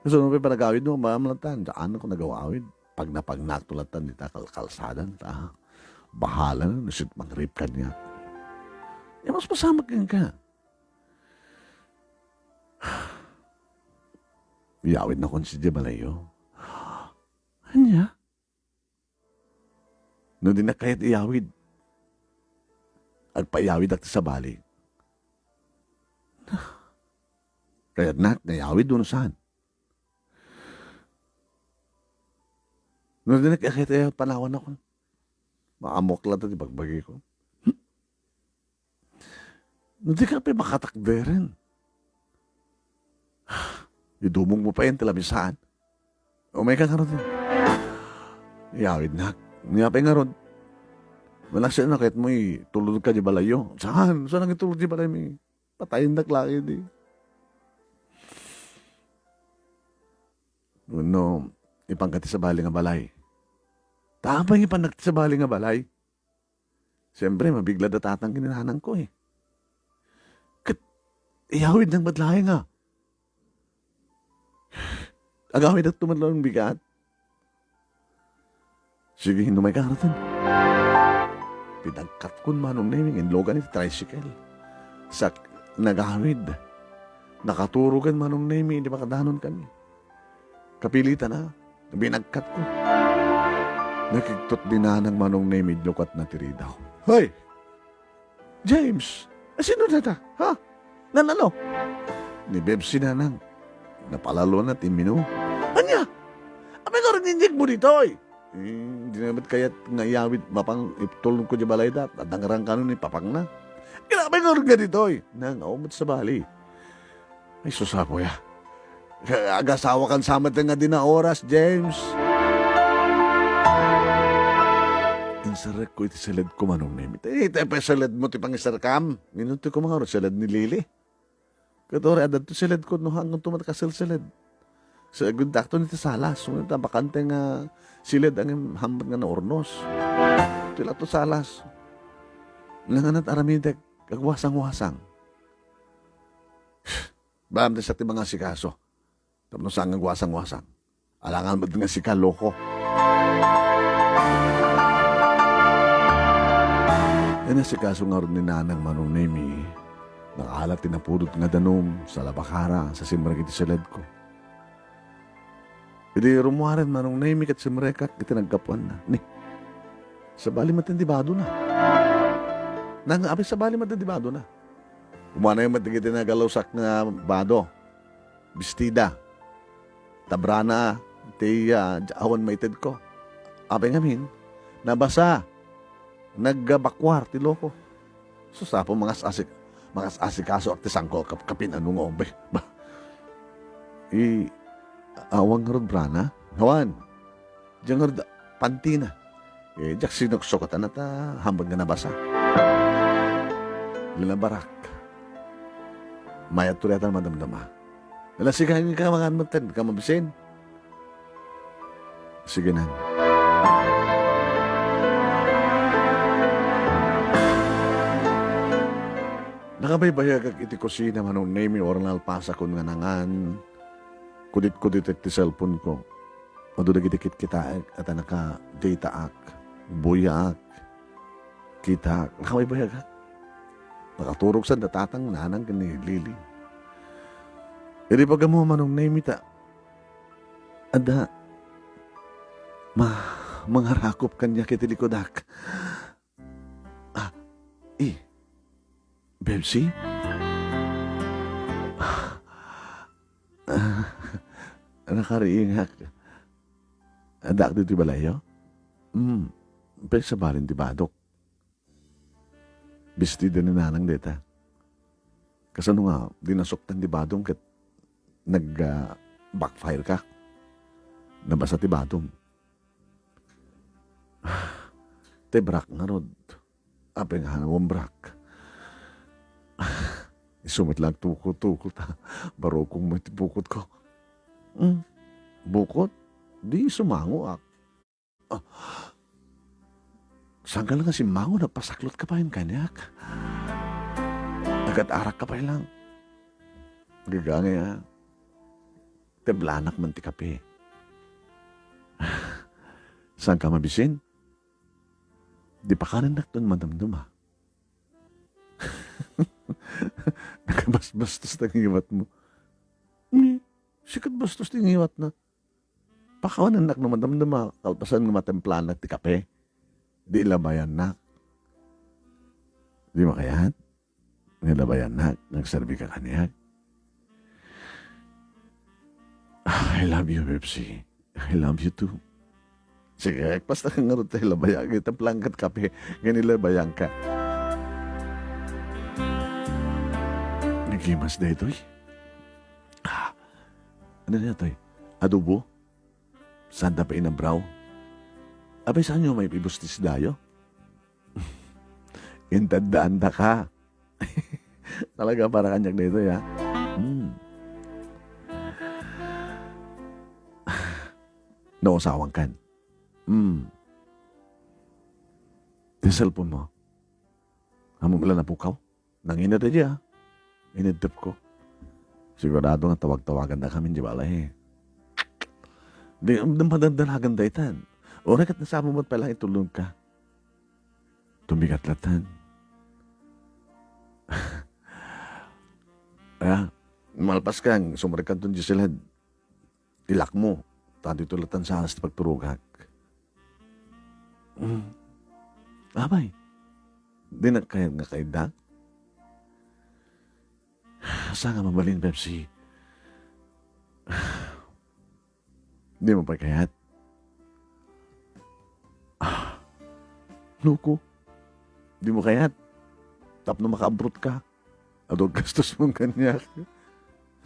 So, no, panagawid mo, maam latan, diak ko nagawawid. Pagnapagnakto latan, dita kalkalsadan, ta, bahala na, no, sit mangrip kaniak. Ya, mas masamak yan ka. Iyawid nakon si Jemalayo. Anya? No di na kayat iyawid, agpaiyawidak ti sabali. Kayatnak nga iyawid wenno saan? No di na kayat iyawid, panawan ako. Maamok la ti bagbagi ko. No di ka pay makatakderen, idumog mo pay ti lamisaan. Umayka ngarud. Iyawidnak. Nia pay ngarud, managsina ket mo itulod ka di balayyo. Saan? Saan ang itulod di balay mi? Patayendak laeng di. Wenno, ipanka ti sabali nga balay. Tapay nga ipannak ti sabali nga balay. Siyempre, mabigla da tatang ken ni nanang ko, eh. Ket, iyawidnak met laeng, ah. Agawidakto met laeng bigat. Sige, inumayka ngarud. Pinagkatkon Manong Nemi nga inlogan iti tricycle. Sa nagawid, nakaturogen Manong Nemi, di makadanon kami. Kapilitan a, binagkatko. Nakigtot ni nanang Manong Nemi idi lukatna ti ridaw. Hoy! James! A, sino dayta? Ha? Nan-ano? Ni Bebsi, nanang. Napalalo na ti mino. Anya? Apay nga rin inyeg mo ditoy? Eh, di na met kayat nga iyawid mapang itulon ko di balayda. Adangrang kano ni papangna. Kinapay nga rin nga ditoy. Nang, awan met sabali. Ay, sus, Apo, ya. Agasawa kan sa met nga di na oras, James. Inserrekko iti siledko, Manong Nemi. Iti pay siledmo ti pangiserrekam. Inuntoyko man ngarud siled ni Lily. Ket uray adda ti siledko, no, haanto met a kasilsiled. Sa agudakton iti salas, wen ta bakante nga siled, ngem hambuet nga naurnos. Iti lato salas. Nanganak aramidek, agwasangwasang. Baam ti sa ti mangasikaso. Tapno saan nga agwasangwasang. Alangan met nga sika, loko. Inasikaso ngarud ni Nanang, Manong Nemi. Nakaalat ti napudot nga danum, salabakara, sa simrek iti siledko. Idi rummuaren, Manong Nemi, ket simrekak iti naggapuanna. Ni, sabali met ti badona. Nang, apay, sabali met ti badona. Umanoy met dagiti nagalusak nga bado. Bestida. Tabrana ti, ah, awan maitedko. Apay ngamin, nabasa. Nagbakwar ti loko. Sus, Apo, mangas-asik-, mangas-asikasoak ti sangko, kap-, kapin ano nga umbe. Ba? I, awan ngarud brana? Awan. Diyan ngarud pantina. Eh, diak sinuksukatan ta hambuet nga nabasa. Linabarak. Mayat to dayta madamdama. Ala, sige, ka mangan met, ka mabisin. Sige na. Nakabaybayagak iti kusina, Manong Nemi, uray nalpasakon nga nangan. Kudit-kuditek ti cellphone ko. Adu dagiti kitkitaek, a ta naka-dataak, buyaak, kitaak, nakabaybayagak. Nakaturog sanda tatang, nanang, ken ni Lily. Idi pag-ammo, Manong Nemi, ta adda ma-, mangarakop kaniak iti likudak. Ah, i, Bebsi? Ah, nakariingak. Addaak ditoy balayyo? Hmm, pay sabali ti badok. Bestida ni Nanang dayta. Kasano nga, di nasuktan ti badom ket nag, ah, backfire ka? Nabasa ti badom. Ti brak ngarud. Apay nga awan brak? Isu met lang tuko-tuko ta barukong met ti bukod ko. Hmm, bukod? Di sumangoak. Ah, saan ka lang nga simmango, nagpasaklot ka pay kaniak. Agat-arak ka pay lang. Gagangay, ah. Teblanak man ti kape. Saan ka mabisin? Di pakanennak ton madamdama. Nakabasbastos ta ngiwat mo. Ni, sikat bastos ti ngiwat na. Pakawanennak no madamdama, kalpasan nga matemplanak ti kape. Di ilabayannak. Di makayat? Nga ilabayannak, nagserbi ka kaniak. Ah, I love you, Pepsi. I love you too. Sige, agpasta ka ngarud ta ilabayag. Itemplang kat kape, nga nilabayang ka. Nagimas daytoy. Ah, ano niya, toy? Adobo? Sanda pa inabraw? Abay, saan nyo may pibustis dayo? Intaddaanda ka. Talaga, para kaniak daytoy, ha? Hmm. Nausawan kan. Hmm. Ti cellphone mo. Amo mala napukaw? Nangined idiay, ah. Inedtep ko. Sigurado nga tawag-tawagan da kami di balay, eh. Di, di madadalagan da itan. Uray ket nasamo met pay lang itulong ka. Tumigat latan. Ah, malpas kang sumrekkan ton Giseled. Ilak mo, ta ditoy latan sa alas ti pagturogak. Mm. Apay, di nagkayat nga kaidda? Saan nga mabalin, Pepsi? Di mo pay kayat? Ah, loko. Di mo kayat? Tapno makaabroad ka? Adu gastos mo kaniak.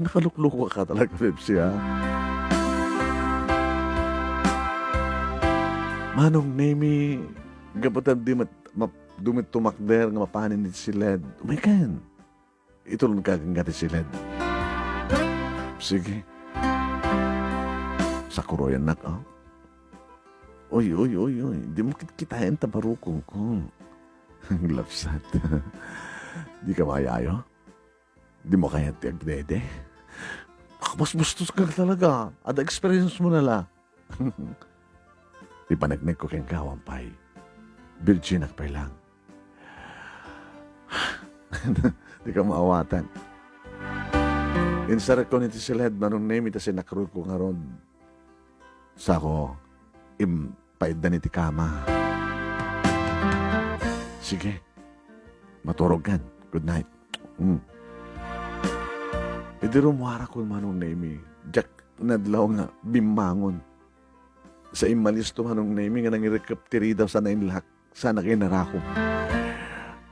Nakalukloko ka talaga, Pepsi, ha? Manong Nemi, Gapu ta di met, map-, di met tumakder nga mapanen iti siled. Umaykan. Itulonka kenka ti siled. Sige. Sakuroyannak, oh. Uy, uy, uy, uy. Di mo kitkitaen ta barukongko. Lapsat. Di ka maayayo? Di mo kayat ti agdede? Nakabasbastos ka talaga. Ada experience mo na la. Ipaneknekko kenka, awan pay. Virginak pay lang. Di ka maawatan. Insarekon iti siled, Manong Nemi, ta sinakrukko ngarud. Sako, im-, paiddan iti kama. Sige. Maturogkan. Good night. Mm. Idi rummuarakon, Manong Nemi, diak nadlaw nga bimmangon. Sa immalisto, Manong Nemi, nga nangirekep ti ridaw sana inlak, sana kinarakom.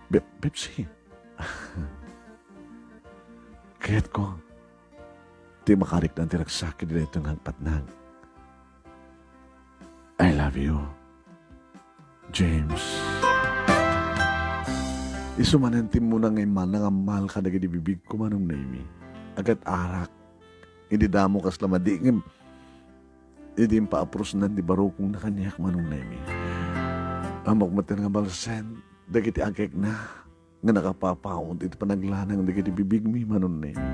Bep-, Pepsi. Kayatko ti makariknaan ti ragsak iti daytoy nga agpatnag. I love you, James. Isu manen ti immuna nga immana nga ammal kadagiti bibigko, Manong Nemi. Agat-arak. Idi damo kasla madi ngem idi impaaprusan ti barukongna kaniak, Manong Nemi. Ammok met nga balsen dagiti agekna nga nakapapaut iti panaglanang dagiti bibigmi, Manong Nemi.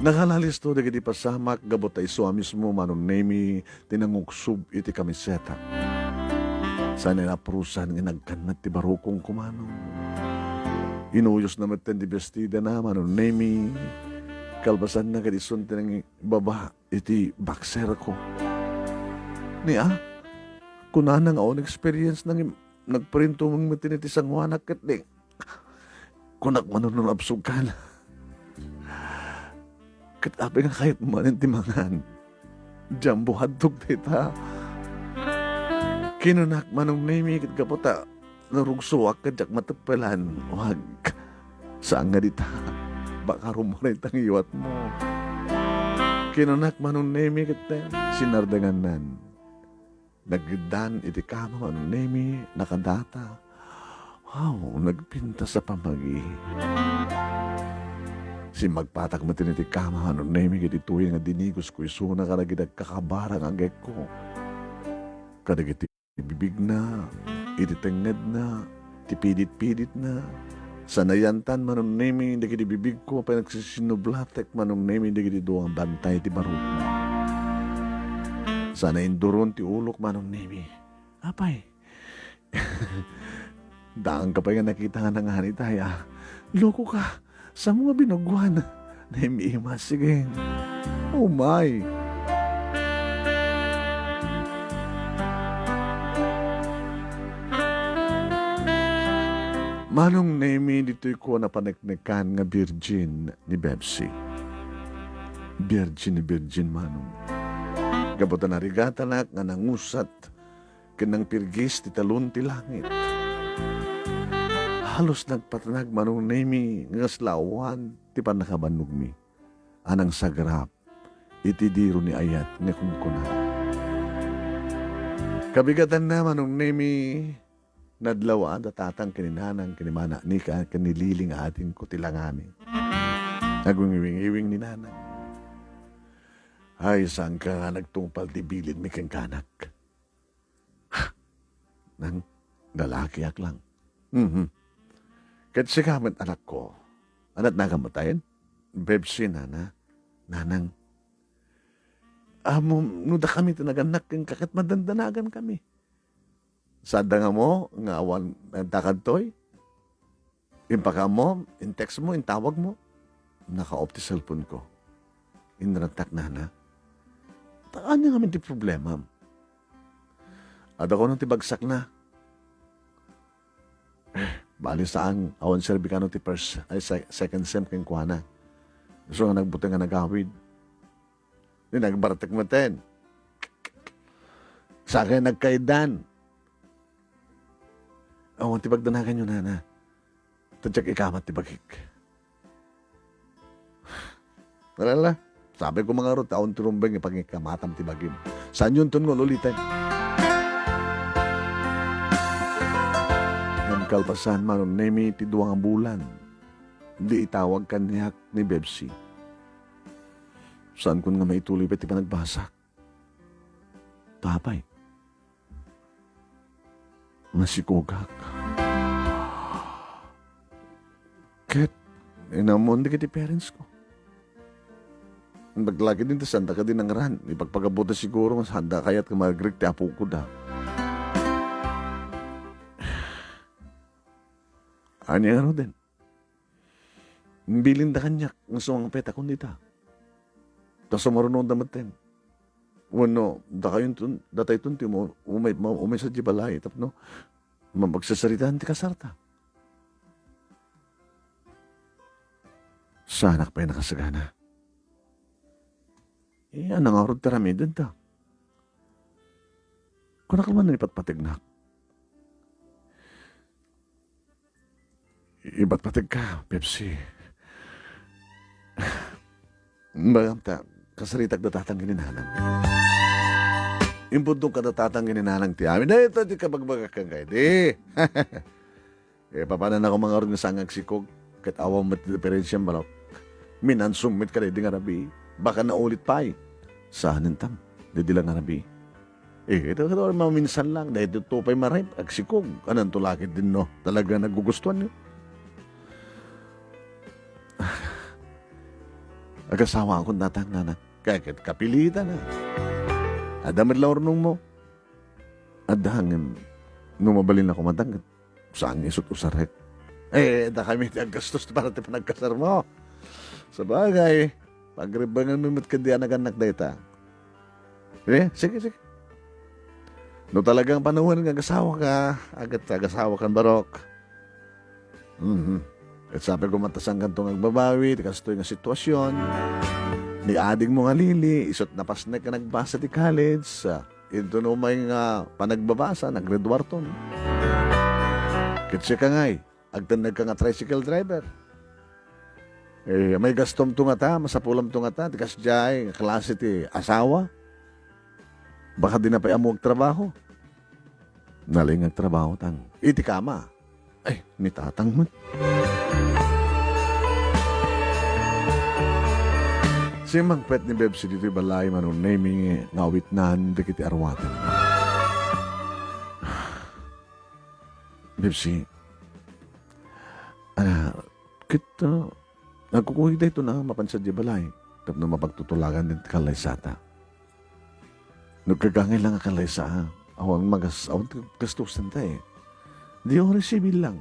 Nakalalisto dagiti pasamak gapu ta isu a mismo, Manong Nemi, ti nanguksob iti kamiseta. Sana inaprusan nga nagkanna ti barukongko, Manong. Inuyosna metten ti bestidana, Manong Nemi. Kalpasanna ket isun ti nangibaba iti boxerko. Ni a, kunana nga awan experience nang nagparintumeng metten iti sangoanak ket di. Kunak, Manong, no absogkan. Ket apay nga kayatmo manen ti mangan? Jumbo hotdog dayta. Kinunak, Manong Nemi, ket gapu ta narugsoak ket diak mateppelan. Wag. Saan nga dita. Baka rummuar ita nga iyuatmo. Kinunak, Manong Nemi, ket sinardengannan. Nagdan iti kama, Manong Nemi, nakadata. Wow, nagpintas a pamagi. Simmagpatak met iti kama, Manong Nemi, ket ditoy nga dinigosko isuna kadagiti agkakabara nga agekko. Kadagiti bibigna, iti tengngedna, ti pidit-piditna. Sana iyantan, Manong Nemi, dagiti bibigko, pay nagsisinublatek, Manong Nemi, dagiti dua nga bantay ti barukmo. Sana induron ti ulok, Manong Nemi. Apay? Daanka pay nga nakita nga nanganitay, a. Loko ka. Samo nga binugoan. Nemi, ima, sige. Oh my. Manong Nemi, ditoy ko napaneknekan nga virgin ni Bebsi. Virgin ni virgin, Manong. Gapu ta narigatanak nga nangusat ken nangpirgis ti talon ti langit. Halos nagpatnag, Manong Nemi, nga kasla awan ti pannakabannogmi a nangsagrap iti diro ni ayat nga kunkuna. Kabigatanna, Manong Nemi, nadlaw a da tatang ken ni nanang ken ni Mana Nika ken ni Liling a adingko ti langani. Agwingiwingiwing ni nanang. Ay, saanka nga nagtungpal ti bilinmi kenkanak? Nang lalakiak lang. Mhm. Ket sika met, anakko. Anat nagam met ayen? Bebsi, nana. Nanang. Ammo, no dakami ti nagannak kenka, ket madandanagankami. Sadda nga mo nga awan, eh, dakadtoy? Impakaammo, in-text mo, intawag mo, naka-off ti cellphone ko. Inragtak, nana. Ta ania ngamin ti problemam? Adda kuno ti bagsakna. Eh, bali saan, awan serbi kano ti first, ay, se-, second sem kenkuana. Isu nga nagbuteng nga nagawid. Ni nagbartek metten. Sakay nagkaidan. Awan ti pagdanaganyo, nana. Ta diak ikamat ti bagik. Alala, sabi ko nga ngarud, awan ti rumbeng ipangikamatam ti bagim. Saanyonton nga uliten. Kalpasan, Manong Nemi, ti dua nga bulan, di itawag kaniak ni Bebsi. Saankon nga maituloy pay ti panagbasak. Apay, nasikogak. Ket inammon dagiti parents ko. Naglagidan ta sanda kadi nangran. Ipagpagabuta siguro nga sanda kayat nga marigrik ti apok da. Ania ngaruden? Imbilinda kaniak nga sumangpet a kun ita. Ta sumarunongda metten. Wenno, dakayonton, datayton ti umu-, umay-, ma-, umay sadiay balay tapno mapagsarsaritaan ti kasarta. Saanak pay nakasagana. Eh, ania ngarud ti aramidenta? Kunak man ipatpategnak. Ipatpategka, Pepsi. Magam ta, kasaritak da tatang ken ni nanang. Imbuddong ka da tatang ken ni nanang ti amin. Dayta ti kabagbagak ken kay di. Eh, papanannak man ngarud nga saan nga agsikog? Ket awan met ti diferensiam, barok. Minansong met kadaydi nga rabii. Baka naulit pay. Saanen tam, daydi la nga rabii. Eh, ito, ito, maminsan lang. Daytoy pay marep, agsikog. Ananto la ketdin no talaga nagugustuanyo? Agasawaakon tatang, nanang. Kay ket kapilitan a. Adda met la urnongmo. Adda ngem no mabalin la koma, ket saan nga isut' usarek. Eh, dakami ti aggastos para ti panagkasarmo. Sabagay, pagrebbengenmi met ken di anak-annak dayta. Eh, sige, sige. No talagang panawen nga agasawaka, agat-, agasawakan, barok. Mhm. Ket sapay koma ta saankanto nga agbabawi ti kastoy nga situasion. Ni adingmo nga Lily, isut' napasnek nga nagbasa ti college, ah, inton umay nga panagbabasa, naggraduarton. Ket siaka ngay, agtennegka nga tricycle driver. Eh, may gastomto ngata, masapulamto ngata, ti kasdiay nga klase ti asawa. Baka dina pay ammo agtrabaho. Nalaing nga agtrabaho, tang. Iti kama. Ay, ni tatang met. Simmangpet ni Bebsi ditoy balay, Manong Nemi, nga awitnan dagiti arwaten. Bebsi, ana, ket, uh, nagkukurig daytoy a mapan sadiay balay tapno mapagtutulagan ti kallaysata. No agkagangay la nga kallaysa, awan magas-, awan ti gastusan ta, eh. Di resibil lang.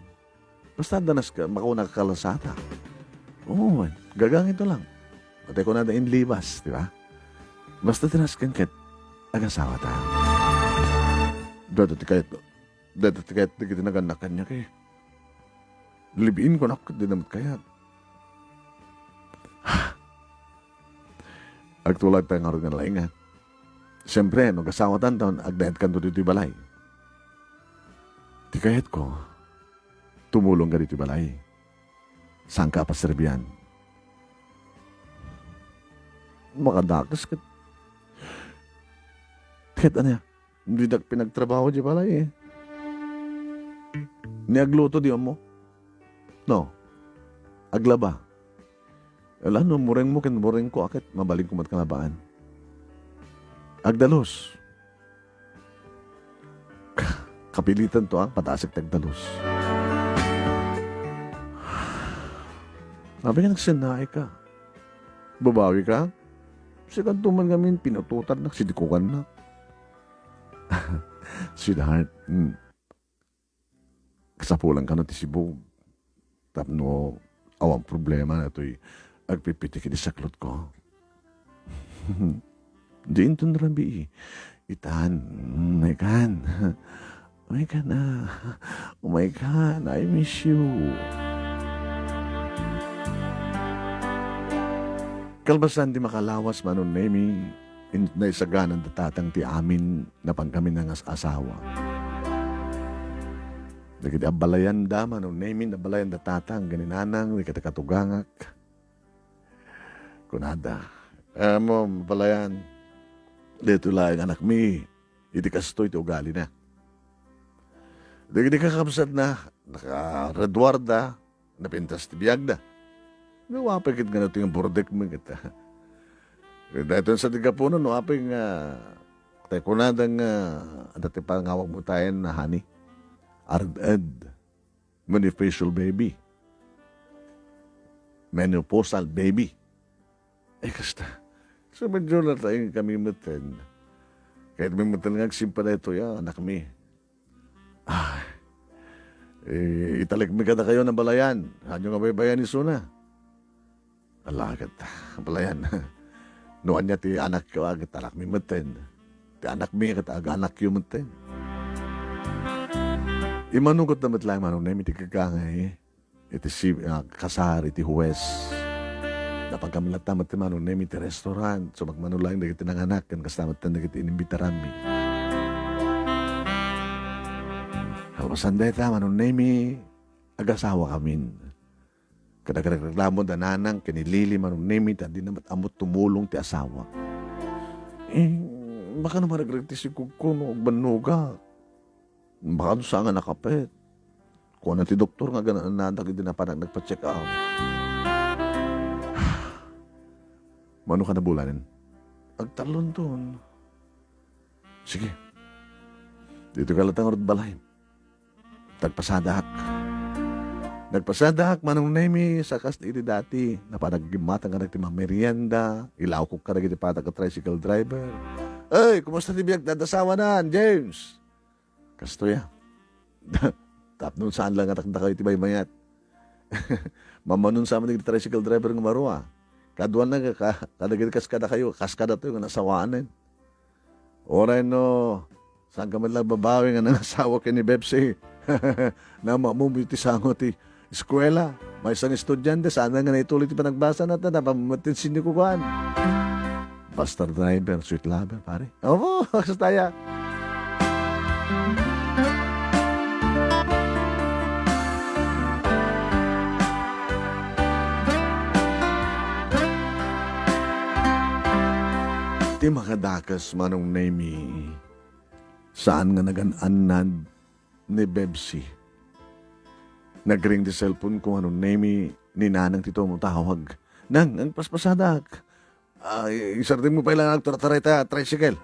Basta adda naska-, makunak a kallaysata. Oo, man. Gagangayto lang. Patay kunada inlibas, di ba? Basta ti nasken ket agasawata. Dayta ti kayat, dayta ti kayat dagiti nagannak kaniak, eh. Live-in kunak ket dida met kayat. Agtulag ta ngarud nga nalaingan. Siempre, no agasawatanto, agnaedkanto ditoy balay. Ti kayatko, tumulongka ditoy balay. Saanka a paserbian. Makadakes ket, ket ania? Didak pinagtrabaho diay balay, eh. Ni agluto, di ammo? No. Aglaba. Ala, no murengmo ken murengko, a ket mabalinko met kalabaan. Agdalus. Kapilitanto a, patasek ti agdalus. Apay nga nagsennaayka? Babawika? Sikanto man ngamin, pinutotannak, sidikokannak. Sweetheart, mm, kasapulan kano ti sibug. Tapno awan problema daytoy agpipiti iti saklotko. Di inton rabii. Itan, mm, umay kan. Umay kan, ah. Umay kan, I miss you. Kalpasan ti makalawas, Manong Nemi, in-, naisaganan da tatang ti amin, napan kami nga as-asawa. Dagiti abalayan da, Manong Nemi, abalayan da tatang, ken ni nanang, dagiti katugangak. Kunada, "Ammo, abalayan, daytoy laeng anakmi, iti kastoy ti ugalina." Dagiti kakabsatna, nakagraduarda, napintas ti biagda. No, apay ket nga nating burdek mi ket. Daytoy sa ti gapunan, no, apay nga, tay kunada nga, adda ti pangawag mo tayen na honey. Ard-ed. Menopausal baby. Menopausal baby. Eh, kasta. So, medyo nataing kami meten. Kahit may meten nga agsimpa na ito, ya, anak mi. Ah, eh, italik mi kada kayo ng balayan. Hanyo nga baybayan isuna. Ala, ket, balayan. No ania ti anakyo, ah, ket anakmi metten. Ti anakmi, ket aganakyo metten. Immanugot na met laeng Manong Nemi ti gagangay iti si-, ah, kasar iti huwes. Napagkamlatta met ti Manong Nemi ti restaurant. Sumagmamano laeng dagiti nanganak, ken kasta metten dagiti inimbitaranmi. Kalpasan dayta, Manong Nemi, agasawakamin. Kadagregreklamo da nanang ken ni Lily Manong Nemi ta dina met ammo tumulong ti asawa. Eh, baka no maregreg ti sigugko no agbannoga. Baka no saan nga nakapet. Kuana ti doktor nga agan-annadak idi napanak nagpa-check up. Mano ka nabulanen? Agtallonton. Sige. Dito ka latang rod balay. Nagpasadak. Nagpasadak, Manong Nemi, sa kas iti dati. Napanaggimmatan ka ti mamerienda, ilawkok ka dagiti patak a tricycle driver. "Ay, kumusta ti biag ti asawanan, James?" Kastoy a. Tapno saan lang atakdakayo ti maymayat. Mammanon sa amin dagiti tricycle driver nga marua. Kaduana ka, ka, kadagiti kas kadakayo, kas kadatayo nga nasawanen. Uray no, saan ka met la agbabawi nga nangasawa ken ni Bebsi? Namamum iti sango ti eskuela. Maysa nga estudiante, saan nga naituloy ti panagbasana, ta napammet ti sinikukuan. Basta driver, sweet lover, pare. Opo, kasta ya. Ti makadakes, Manong Nemi, saan nga nagan-annad ni Bebsi. Nagring ti cellphone ko, Manong Nemi, ni Nanang ti tumutawag. "Nang, agpaspasadak. Ah, i-, isardengmo pay lang agtartaray ta tricycle."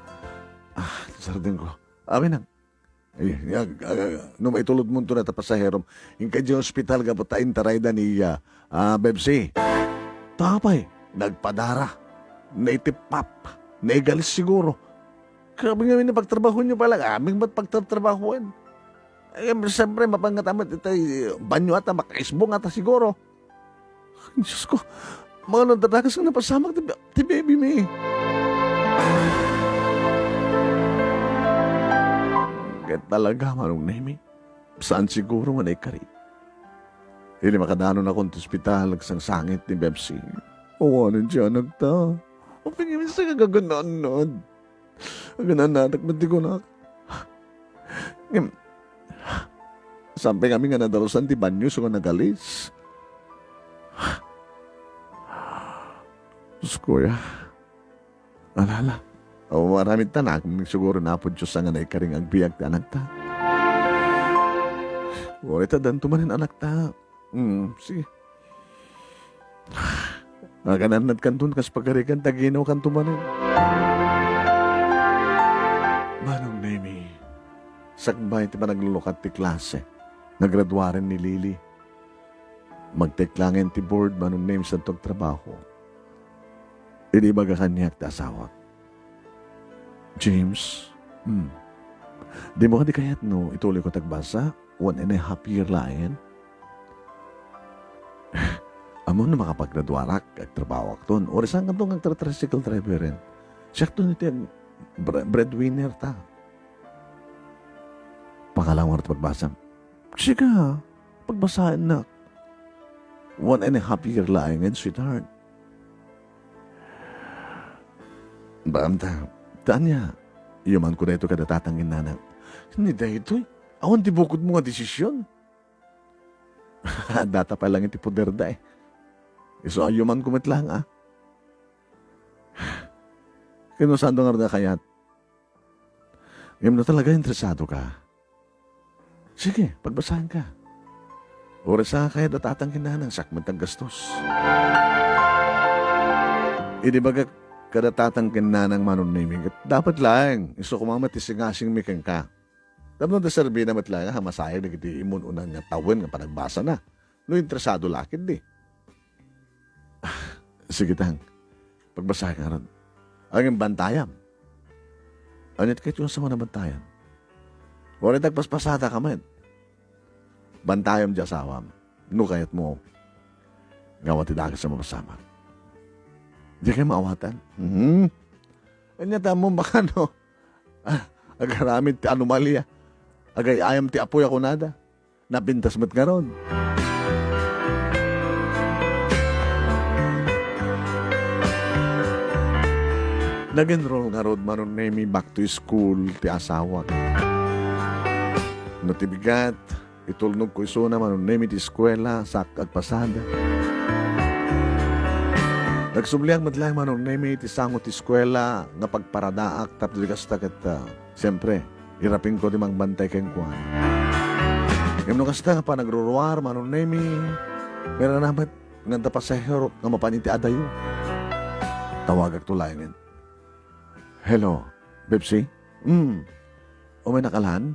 Ah, sardengko. Amin, Nang. Ay, yag, ah, no maitulodmonto dayta pasaherom, inka idiay ospital gapu ta intarayda ni, ah, ah, Bebsi. Tapay, nagpadara. Naitipap. Naigalis siguro. Grabe nga amin pagtrabahoenyo pala. Amin ba't pagtatrabahoen? Eh, siyempre, mapangat amat itay banyo ata, makaisbong ata siguro. Ay, Diyos ko, mga nadadagas nga napasamak ti, ti baby mi. Ket talaga, Manong Nemi, saan siguro nga naikari. Idi makadanon ako ti ospital, nagsangsangit ni Bebsi. Awanen ti anakta. Apay nga minsan nga gaganaan. Agan-anadak met ti kunak. Ngem, saan pay ngamin nga nadalusan ti banyo isu nga nagalis. Diyos ko, ya. Ala, ala. Aw, aramid ta, naagmamneg siguro ni Apo Dios nga naikari nga agbiag ti anakta. Uray ta, addanto manen anakta. Mm, sige. Agan-annadkanton kas pagarigan, ta aginaw kanto manen. Manong Nemi, sakbay ti panaglukat ti klase, nagraduaren ni Lily. Magteklangen ti board, Manong Nemi, santo agtrabaho. Idi ibaga kaniak ti asawak. James, hmm. Dimo kadi kayat no ituloyko ti agbasa? One and a half year laeng? Ammom no makapaggraduarak, agtrabahoakton. Uray saan kanto nga agtra-tricycle driveren. Siakton iti ag-, bre-, breadwinner ta. Pangalawar ti pagbasam. Sige, pagbasaennak. One and a half year laengen, sweetheart. Baamta, ta ania, yumanko daytoy kada tatang ken nanang. Ni daytoy, awan ti bukodmo nga desisyon. Data pay lang iti poderda, eh. Isu a yumanko met lang, ah. Ken no saanto ngarud a kayat. Ngem no talaga interesado ka, sige, pagbasaen ka. Uray sa kayat da tatang ken nanang, siak met ti aggastos. Idi ibagak kada tatang ken nanang, Manong Nemi, ket dapat laeng, isu koma met ti singasingmi kenka. Tapno adda serbina met laeng a masayag dagiti immun-unan nga tawen nga panagbasana, no interesado la ketdi. Ah, sige tang, pagbasaek ngarud. Ngem bantayam. Ania ti kayatmo a bantayan? Uray ta agpaspasadaka met. Bantayam ti asawam. No kayatmo, nga awan ti dakes a mapasamak. Dikay maawatan. Mhm. Ania ti ammom, baka no, ah, agaramid ti anomalia. Agay-ayam ti apoy a kunada. Napintas met ngarud. Nag-enroll ngarud, Manong Nemi, back to school ti asawak. No ti bigat, itulnogko isuna, Manong Nemi, ti eskuela, saak agpasada. Nagsubliak met laeng, Manong Nemi, ti sango ti eskuela nga pagparadaak tapno di kasta ket, ah, siempre, irapingko ti mangbantay kenkuana. Ngem no kasta nga panagruruar, Manong Nemi, mairana met nga adda pasahero nga mapan iti adayo. Tawagakto laengen. Hello, Bebsi? Mm. Umaynak a lan?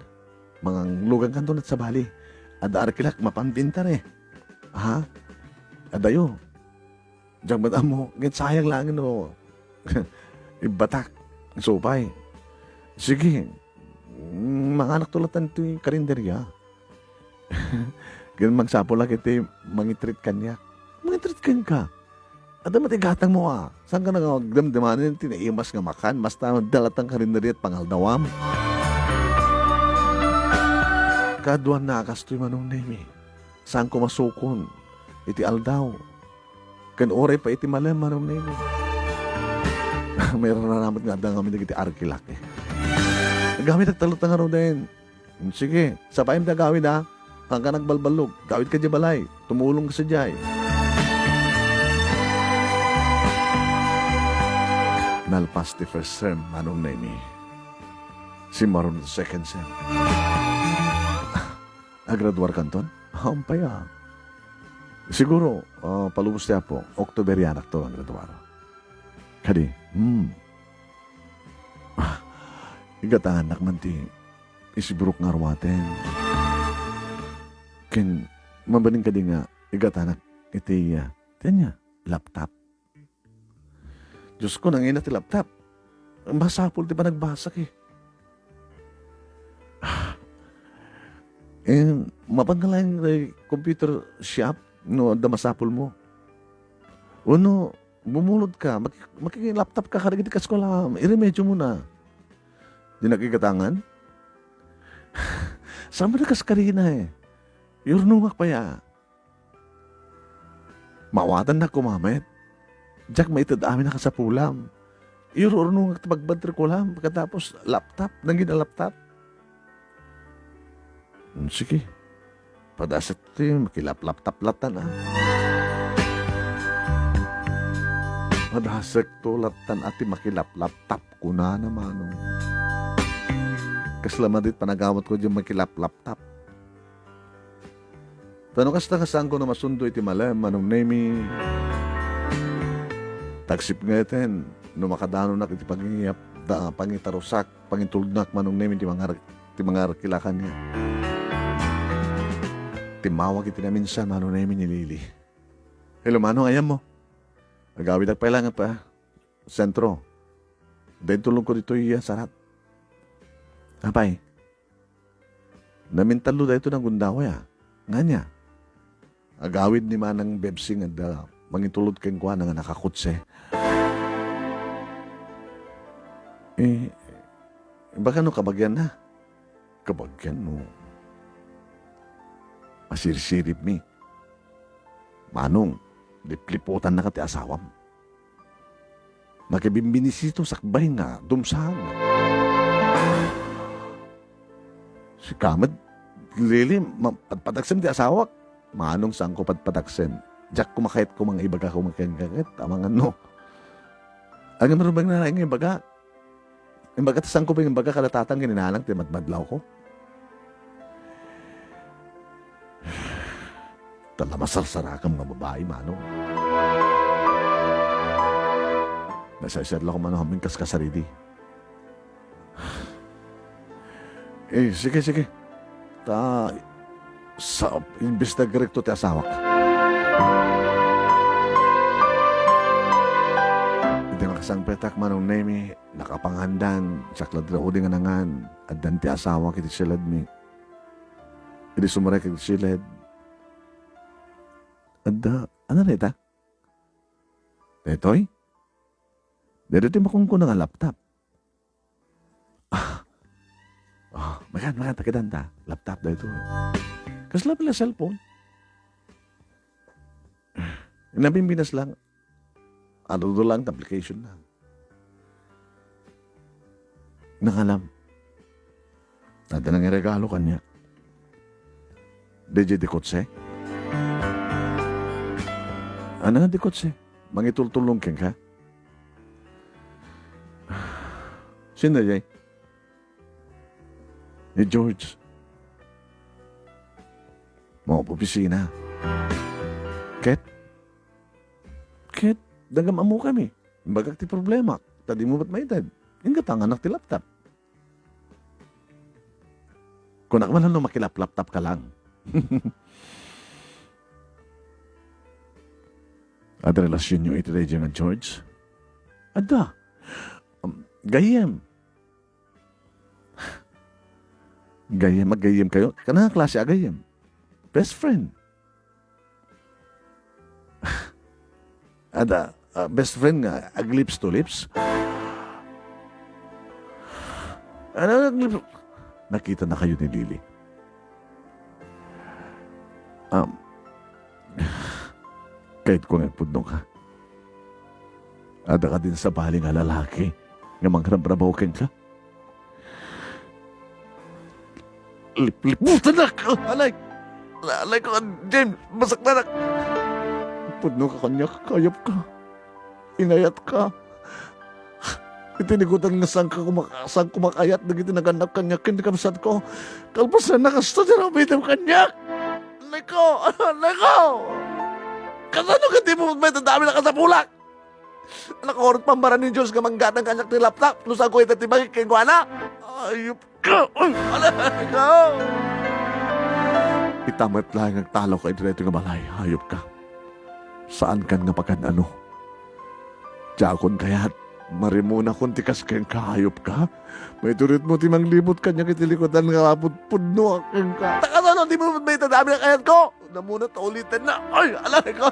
Manganglugankanto met sabali. Adda arkilak mapan binta ne. Ha? Adayo. Diak met ammo, ket sayang laeng no ibbatak. Isu pay. Sige. Mm, manganakto latta ti karinderia. Ket magsapulak iti mangitreat kaniak. Mangitreat kenka? Adda met igatangmo a. Saanka nga agdamdamanen ti naimas nga makan, basta adda latta karinderia ti pangaldawam? Kaduana a kastoy, Manong Nemi. Saanko masukon iti aldaw. Ken uray pay iti malem, Manong Nemi. Mairana met nga adda ngamin dagiti arkilak, eh. Agawid agtalot nga ruden. Sige, sapaem ti agawid, a. Kaanka nagbalballog. Gawidka diay balay. Tumulongka sadiay. Nalpas ti first sem, Manong Nemi. Simmaruno ti second sem. Agraduarkanton? Hampay a. Siguro, ah, palubos ti Apo, Octoberianakto nga agraduar. Kadi, hmm. Ah, igatangannak man ti isibrok nga aruaten. Ken, mabalin kadi nga igatanak iti, ah, ti ania, laptop. Diosko, nangina ti laptop. Masapul ti panagbasak, eh. Eh, mapanka laeng ti computer shop no adda masapulmo. Wenno, bumulodka, maki-, makilaptopka kadagiti kaeskuelaam, iremediomona. Dinak igatangan? Saan met a kas karina, eh? Iyurnongak pay a. Maawatannak koma met. Diak maited amin a kasapulam. Iyur-urnongak ti pagmatrikulam, pagkatapos laptop, nangina laptop. Hmm, sige. Padasek ti makilaplaptop lattan a. Padasek to lattan a ti makilaplaptop, kunana, Manong. Kasla met ti panagawatko diay makilaplaptop. Ta no kasta, saanko a masundo iti malem, Manong Nemi. Tagsip ngaten, no makadanonak iti pangiyap-, da-, pangitarusak, pangitulodnak, Manong Nemi, ti mangar-, ti mangarkilakan niya. Timmawag iti naminsan, Manong Nemi, ni Lily. Hello, Manong, ayanmo? Agawidak pay laeng a sentro. Daytoy tulongko ditoy a sarat. Apay? Namintallo daytoy nga gundaway a. Ngania? Agawid ni Manang Bebsing a mangitulod kenkuana nga nakakotse. Eh, baka no kabagianna? Kabagian no masirsiripmi. Manong, lipliputannaka ti asawam. Makibimbinisito sakbay nga dumsang. Sika met, Lily, ma-, padpadaksem ti asawak. Manong, saanko padpadaksem. Diak koma kayat koma nga ibaga koma kenka ket, amangan no. Ngem rumbeng na nga ibaga. Imbagak ta saanko pay nga imbagak kada tatang ken nanang ti madmadlawko. Ta la masarsarakam nga babai, Manong. Nasaiserlak, Manong, amin kas kasaridi. Eh, sige, sige. Ta, sa, imbestigarek to ti asawak. Iti makasangpetak, Manong Nemi, nakapangandan, siak la ti naudi nga nangan, addan ti asawak iti siledmi. Idi sumrekak iti siled, adda, ano na ita? Daytoy? Daytoy ti makunkuna nga laptop. Ah. Ah, makan, makan, takidan ta. Laptop daytoy. Kasla pala cellphone? Nabimbinas lang. Ano lang application na. Nangalam. Adda nang iregalo kaniak. Daydiay di kotse? Ano nga di kotse? Mangitultulong kenka? Sino daydiay? Ni George. Mao opisina. Ket? Ket, dagam-ammokami. Imbagak ti problema. Ta dimo met maited. Inggatanak ti laptop. Kunak man no makilaplaptop ka lang. Adda relasionyo iti daydiay nga George? Adda. Um, gayyem. Gayyem, aggayyemkayo? Ania a klase a gayyem? Best friend. Adda, ah, best friend nga ag-lips to lips? Ano, ag-lips? Nakitanakayo ni Lily. Um, kayatko nga agpudno ka. Adda kadin sabali nga lalaki nga mangrabrabaw kenka? Lipliputanak! Alay! Alay ko, James! Masaktanak! Pudno ka kaniak, kayap ka. Inayat ka. Iti likudan nga saan ka kumak-, saan kumakayat dagiti nagannak kaniak ken ni kabsatko. Kalpasanna kasta ti aramidem kaniak. Alay ko! Alay ko! Kasano ka di mo may tadami na kasapulak? Nakaurot pambaran ni George nga manggatang kaniak ti laptop no saan ko ita ti bagi kenkuana. Ayup ka! Uy, alay ka! Ita met laeng agtalawka iti daytoy nga balay, hayop ka. Saankan nga pagan-ano. Diakon kayat, marimonakon ti kas kenka, hayop ka. Maituritmo ti manglibot kaniak iti likudan nga pudpudno kenka. Ta kasano dimo met maitadami a kayatko? Namuna ta uliten na. Ay, alay ko!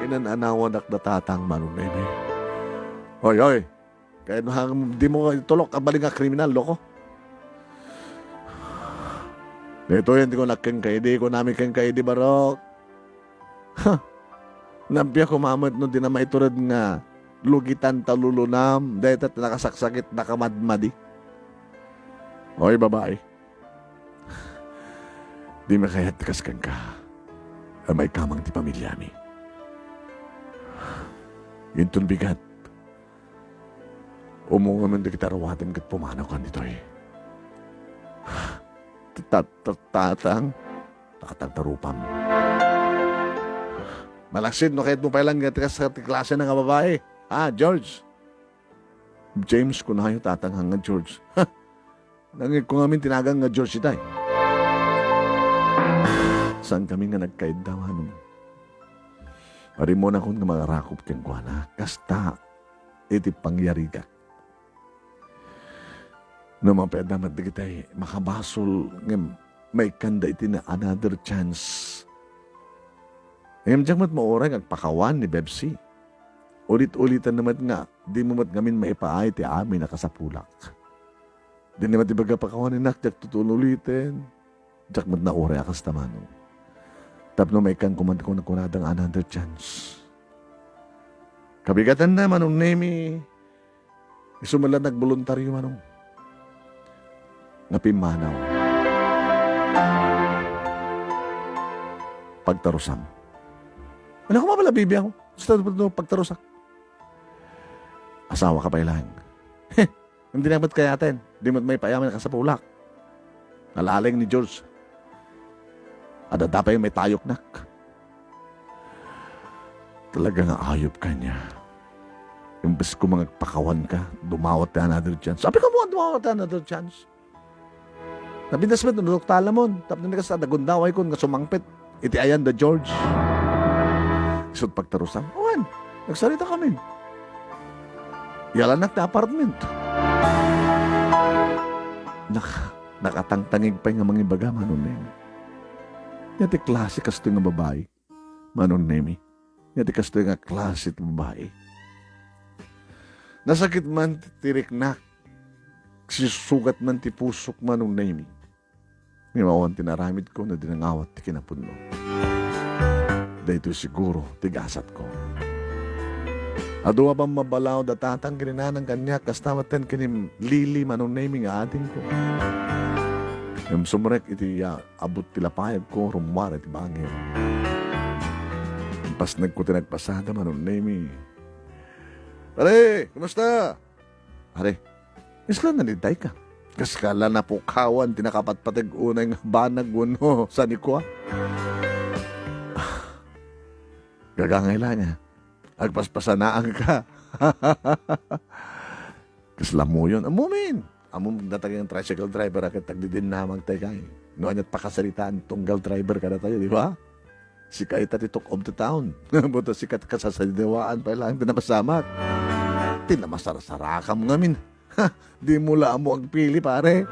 Inan-anawanak da tatang Manong Nemi. Oy, oy. Kayatmo nga dimo itulok a bali nga kriminal, loko. Daytoy ti kunak kenka idi, kunami kenka idi, Barok. Ha! Nabiag koma met no dina maitured nga lugitan ta lulunam, dayta ti nakasaksakit, nakamadmadi. Oy, babai. Dimi kayat ti kas kenka a maikamang ti pamiliami. Inton bigat, ummungamin dagiti aruatem ket pumanaw kan ditoy. Ta-, ta-, tatang, tatang tarupam. Malaksid no kayatmo pay lang nga ti kas-, ti klase na nga babai. Ah, George. James, kunayo tatang nga George. Ha! Nangngegko ngamin ti nagan nga George itay. Saankami nga nagkaidda, Manong. Marimonakon nga mangarakop kenkuana. Kasta iti pangyarigak. No mapayadda met dagitay makabasol ngem maikkanda iti na another chance. Ngem diak met mauray nga agpakawan ni Bebsi. Ulit-ulitan na met nga, dimo met ngamin maipaay ti amin a kasapulak. Dinna met ibaga pakawan ni Nak, diak tutuon uliten. Diak met nauray a kasta, Manong. Tapno maikkan koma ti kunakunadan nga another chance. Kabigatanna, Manong Nemi, isu met la nagboluntario, Manong, nga pimmanaw. Pagtarusam. Ania koma bala, bibiang? Basta pagtarusak. Asawaka pay laeng. Heh! Dina met kayaten. Di met maipaay amin a kasapulak. Nalaeng ni George. Adda pay maitayoknak. Talaga nga ayup ka ania. Imbes ko nga agpakawan ka, dumawat ti another chance. Apay kamo nga dumawat ti another chance? Napintas met no Doc Talamon, tapno ni kasta, nagundaway kon nga sumangpet iti ayan da George. Isut' pagtarusan. Awan, nagsarita kami. Yalanak ti apartment. Nak-, nakatangtangig pay nga mangibaga, Manong Nemi. Ania ti klase kastoy nga babai? Manong Nemi, ania ti kastoy nga klase ti babai? Nasakit man ti riknak, sisugat man ti pusok, Manong Nemi. Ngem awan ti naaramidko no di nangawat ti kinapudno. Daytoy siguro ti gasatko. Adu a pammabalaw da tatang ken ni nanang kaniak, kasta met ken ni Lily, Manong Nemi, nga adingko. Ngem sumrek iti, ah, abut ti lapayagko, rummuar iti bangir. Impasnegko ti nagpasada, Manong Nemi. "Pare, kumusta?" "Pare, isla na ni dayta. Kas kala napukawan ti nakapatpateg unay nga banag wenno sanikua." "Gagangay la nga. Agpaspasanaanka." Kasla moyon. Ammomin. Ammom dagiti tricycle driver a ket agdidinnamag tay kay. No ania't pakasaritaan, tunggal driver kadatayo, di ba? Sika ita ti talk of the town. Buta sika ti kasasadiwaan pay laeng ti napasamak. Ti namasarsarakam ngamin. Ha, dimo la ammo agpili, pare.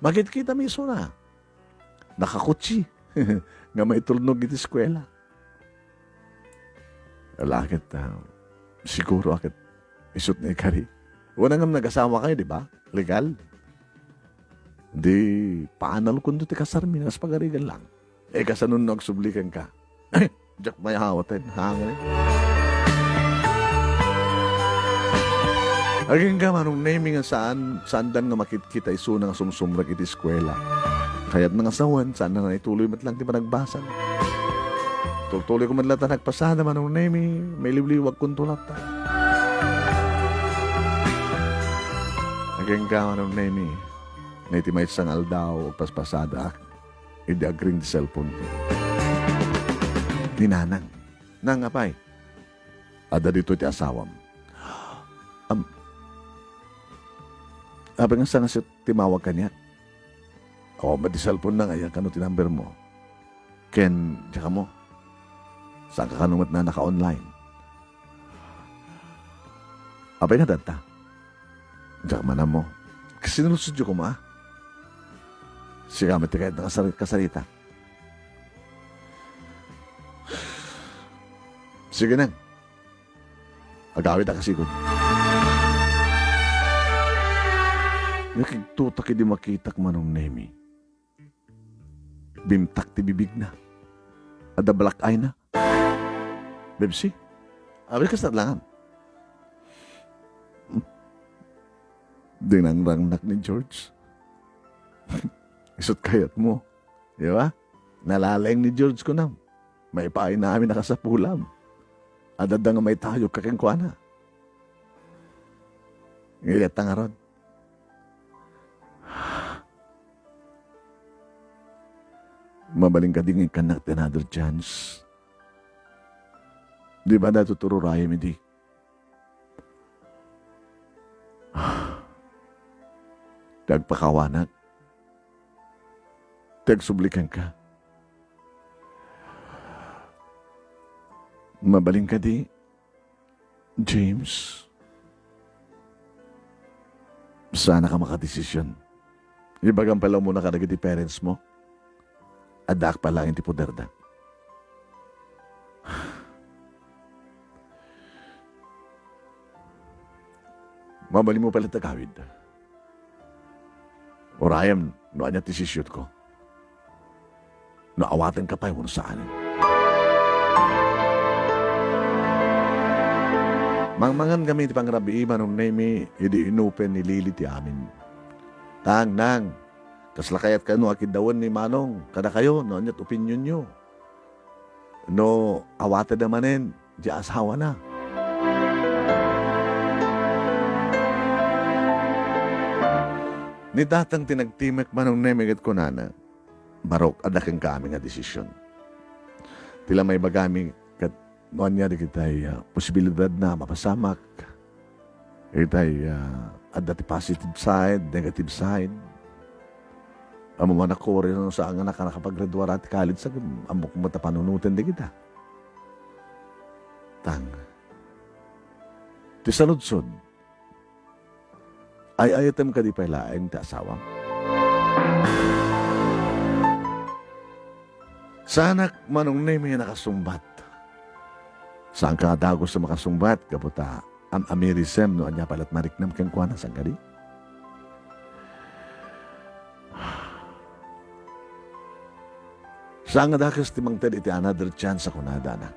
Makitkitami isuna. Nakakutsi nga maitulnog iti eskuela. Ala ket, ah, siguro a ket isut' nga ikari. Wen, ngem nagasawakayo, di ba? Legal. Di paanal kuno ti kasarmi, kas pagarigan lang. Eh, kasano no agsubli kenka? Diak mayawaten, hangre. Agingga, Manong Nemi, nga saan, saandan nga makitkita isuna nga sumsumrek iti eskuela. Kayatna nga sawen, saanna nga ituloy met lang ti panagbasana. Tultuloyko met latta nagpasada, Manong Nemi, mailiwliwagkonto latta. Agingga, Manong Nemi, nga iti maysa nga aldaw, agpaspasadaak. Idi agring ti cellphone ko. Ni Nanang. "Nang, apay? Adda ditoy ti asawam." "Am, apay nga saan nga timawag kaniak? Awan met ti cellphone na nga, ayan kano ti number mo. Ken, diak ammo. Saanka kano met naka-online?" "Apay nga adda?" "Diak man ammo. Sinulsudyo koma. Sika met ti kayat nga sar-, kasarita." "Sige, Nang. Agawid a kasikon." Nakigtotak idi makitak, Manong Nemi. Bimtak ti bibigna. Adda black eye na. "Bebsi, apay kasta langam?" Hmm? Dinangrangnak ni George. Isut' kayatmo. Di ba? Nalalaing ni George kunam. Maipaay na amin a kasapulam. Adda nga maitayokka kenkuana. Ngem ita ngarud. Mabalin kadi nga ikkannak ti another chance? Di ba, da, tutururayam idi? Ti agpakawanak. Ti agsubli kenka. Mabalin kadi, James, saanka makadesisyon. Ibagam pay la umuna kadagiti parents mo. Addaak pay laeng ti poderda. Mabalinmo pay la ti agawid. Urayam no ania ti desisyonko. No awatenka pay wenno saanen. Mangmangan kami iti pangrabii, Manong Nemi, idi inupen ni Lily ti amin. Tang, nang, kasla kayat kano a kiddawen ni Manong kadakayo no ania't opinionyo? No awatedda manen ti asawana? Ni tatang ti nagtimek, Manong Nemi, ket kunana, "Barok, adda kenka amin nga desisyon. Ti la maibagami ket no ania dagitay, ah, posibilidadna a mapasamak. Itay, ah, adda ti positive side, negative side. Ammom a nakuri no saan nga naka-, nakapagraduar ti college, ngem ammok met a panunoten dagita." Tang. Ti saludsod, ay-ayatem kadi pay laeng ti asawam? Saanak, Manong Nemi, a nakasungbat. Saanka a dagus a makasungbat, gapu ta am-amirisem no ania pay la't mariknam kenkuana, saan kadi? Saan nga dakes ti mangted iti another chance a kunada, anak.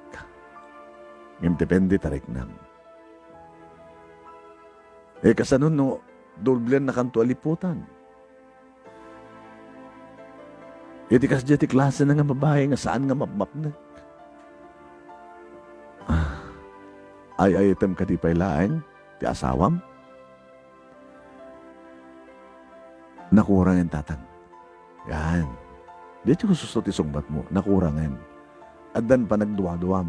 Ngem depende ta riknam. Eh, kasano no doblennakanto a liputan? Iti kasdiay ti klasena nga babai nga saan nga mapmapnek. Ah, ay-ayatem kadi pay laeng ti asawam? Nakurangen, tatang. Yan. Daytoy husto ti sungbatmo, nakurangen. Addan panagduaduam.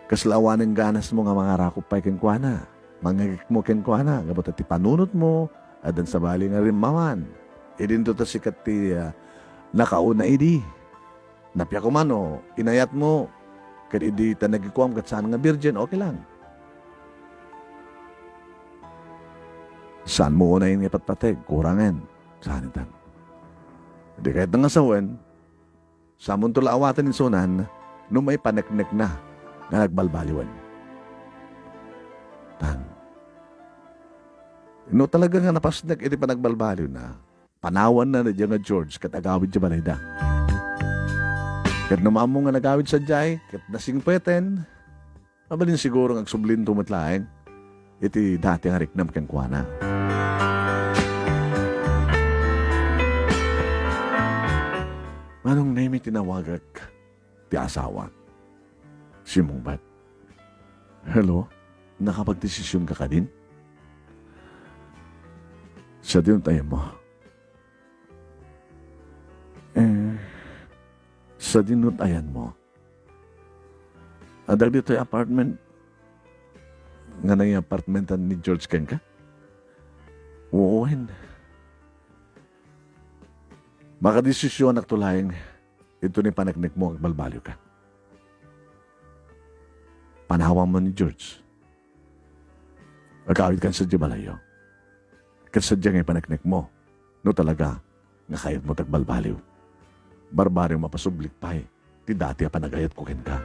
Kasla awanen ganasmo nga mangarakop pay kenkuana, mangngegekmo kenkuana, gapu ta ti panunotmo, addan sabali nga rimmawan. Idinto ta sika ti, ah, nakauna idi. Napiako man, o inayatmo, ket idi ta nagikuam ket saan nga virgin, okay lang. Saanmo unayen nga ipatpateg, kurangen. Saan itan? Di kayatna nga sawen, saanmonto la awaten insunan no maipaneknekna nga nagbalbaliwen. Tang. No talaga nga napasnek iti panagbalbaliwna, panawanna daydiay nga George ket agawid idiay balayda. Ket no maammo nga nagawid sadiay ket nasingpeten, mabalin siguro nga agsublinto met laeng iti dati nga riknam kenkuana. Manong Nemi, tinawagak ti asawa. Simmungbat. Hello? Nakapagdesisyonka kadin? Sadino ti ayanmo? Eh, sadino ti ayanmo? Adda ditoy apartment nga naiapartmentan ni George kenka? Wen. Makadesisyonakto laeng iti paneknekmo nga agbalbaliwka. Panawam man ni George. Agawidkan sadiay balayyo. Ket sadiay nga ipaneknekmo, no talaga nga kayatmo ti agbalbaliw. Barbareng mapasublik pay ti dati a panagayatko kenka.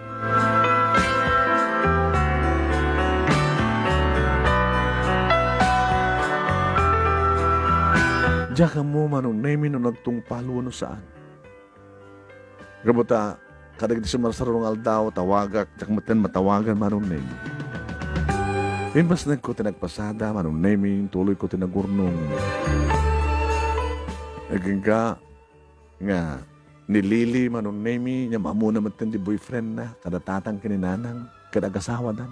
Diak ammo, Manong Nemi, no nagtungpal wenno saan. Gapu ta, kadagiti sumarsaro nga aldaw, tawagak, diak metten matawagan, Manong Nemi. Imbasnegko ti nagpasada, Manong Nemi, intuloyko ti nagurnong. Agingga nga ni Lily, Manong Nemi, nia ammona metten ti boyfriendna, kada tatang ken ni nanang, ket agasawadan.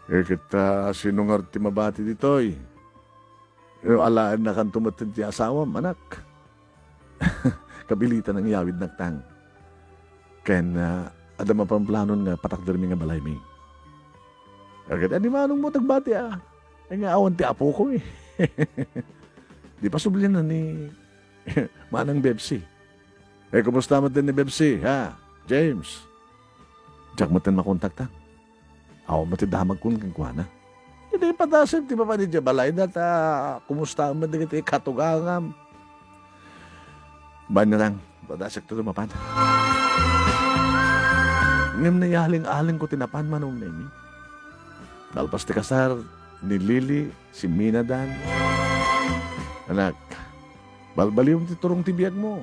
Eh, ket, ah, sino ngarud ti mabati ditoy? Eh, alaennakanto metten ti asawam, anak. Kabilitan nga iyawidnak tang. Ken, ah, adda mapanplanon nga patakdermi nga balaymi. Agad, "Ania manongmo ti agbati, a? Ay nga awan ti apokon, eh." Di pasublian ni Manang Bebsi. Eh, kumusta met ni Bebsi, ha? James? Diak met makontak tang. Awan met ti damagko kenkuana. Idi padasek ti mapan idiay balayda ta kumusta met dagiti katugangam. Bain na lang, padasek ti mapan. Ngem naialing-alingko ti napan, Manong Nemi. Nalpas ti kasar ni Lily, simminadan. Anak, balbaliwem ti turong ti biagmo.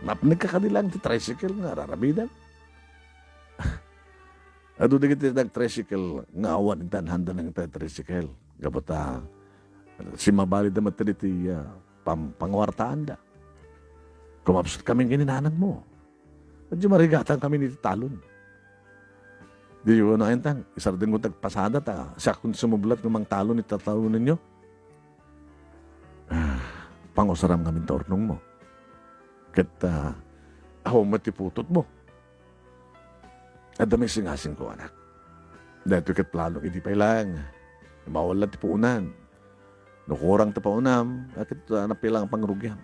Napnekka kadi laeng ti tricycle nga ar-aramidem. Adu dagiti nag-tricycle nga awan intan handa nang tricycle. Gapu ta, simmabalida met dagiti, ah, pam-, panguartaanda. Kumapsut kami ken ni nanangmo. Adda marigatan kami iti talon. Di yo na entang, isardengko ti agpasada ta siakon sumublat nga mangtalon iti talonenyo. pangusaram ngamin ta urnongmo. Ket, ah, awan met ti putotmo. Adda met singasingko, anak. Daytoy ket plano idi pay laeng. Mawala ti puonan. No kurang ti paunam, a ket, ah, napila nga pangrugiam.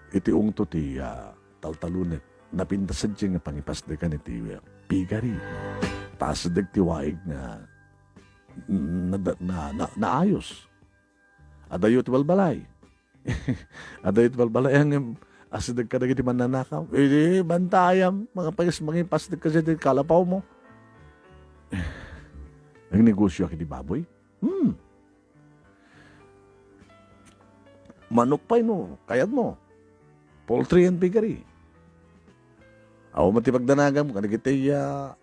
Iti ungto ti, ah, taltalunek, napintas sadiay nga pangipasdekan iti, ah, piggery. Pasdek ti waig nga, mm, na, na, na, naayos. Adayo ti balbalay. Adayo ti balbalay, ngem asideg kadagiti mannanakaw. Idi bantayam, mangipasdek kadi ti kalapawmo. Nagnegosio iti baboy? Hmm. Manok pay no kayatmo. Poultry and piggery. Awan met ti pagdanagam kadagiti, ah,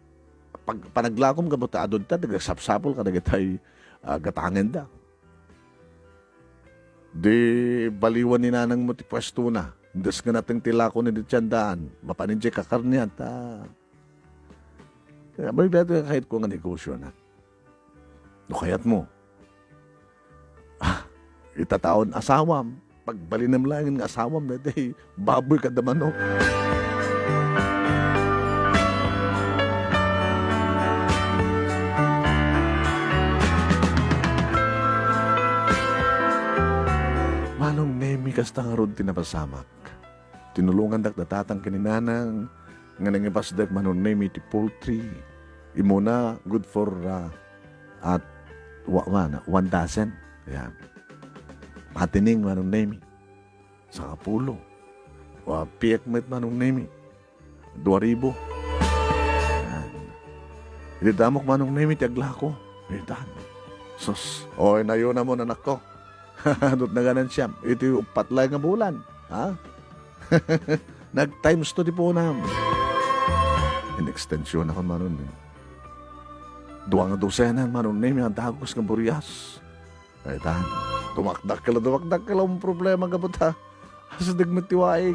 pag-, panaglakom gapu ta adu dita, nagsapsapul kadagiti, ah, gatangenda. Di baliwan ni nanangmo ti puestona. Indes nga nateng ti lakona iti tiendaan. Mapan idiay kakarnian, ta. Kaya, bay, bay, kayatko nga negosyo na. No kayatmo. Ah, itataon asawam. Pagbalinem laeng nga asawam, daytoy baboy kada manok. Manong Nemi, kasta ngarud ti napasamak. Tinulongandak da tatang ken ni nanang nga nangipasdek, Manong Nemi, iti poultry. Immuna, good for, ah, at wa-, wa-, one dozen. Ayan. Patining, Manong Nemi. Sangapulo. Wa, piek met, Manong Nemi. Dua ribu. Ayan. Iti damok, Manong Nemi, ti aglako. Itan. Sus. Oy, nayuna mo, anakko. Adut na ganansiam. Iti uppat laeng nga bulan. Ha? Nag-times two ti punam. In-extension ako, Manong Nemi. Dua nga dosena, Manong Nemi, nga dagos nga burias. Ay, tan. Dumakdakkel, dumakdakkel ang problema, gapu ta asideg met ti waig.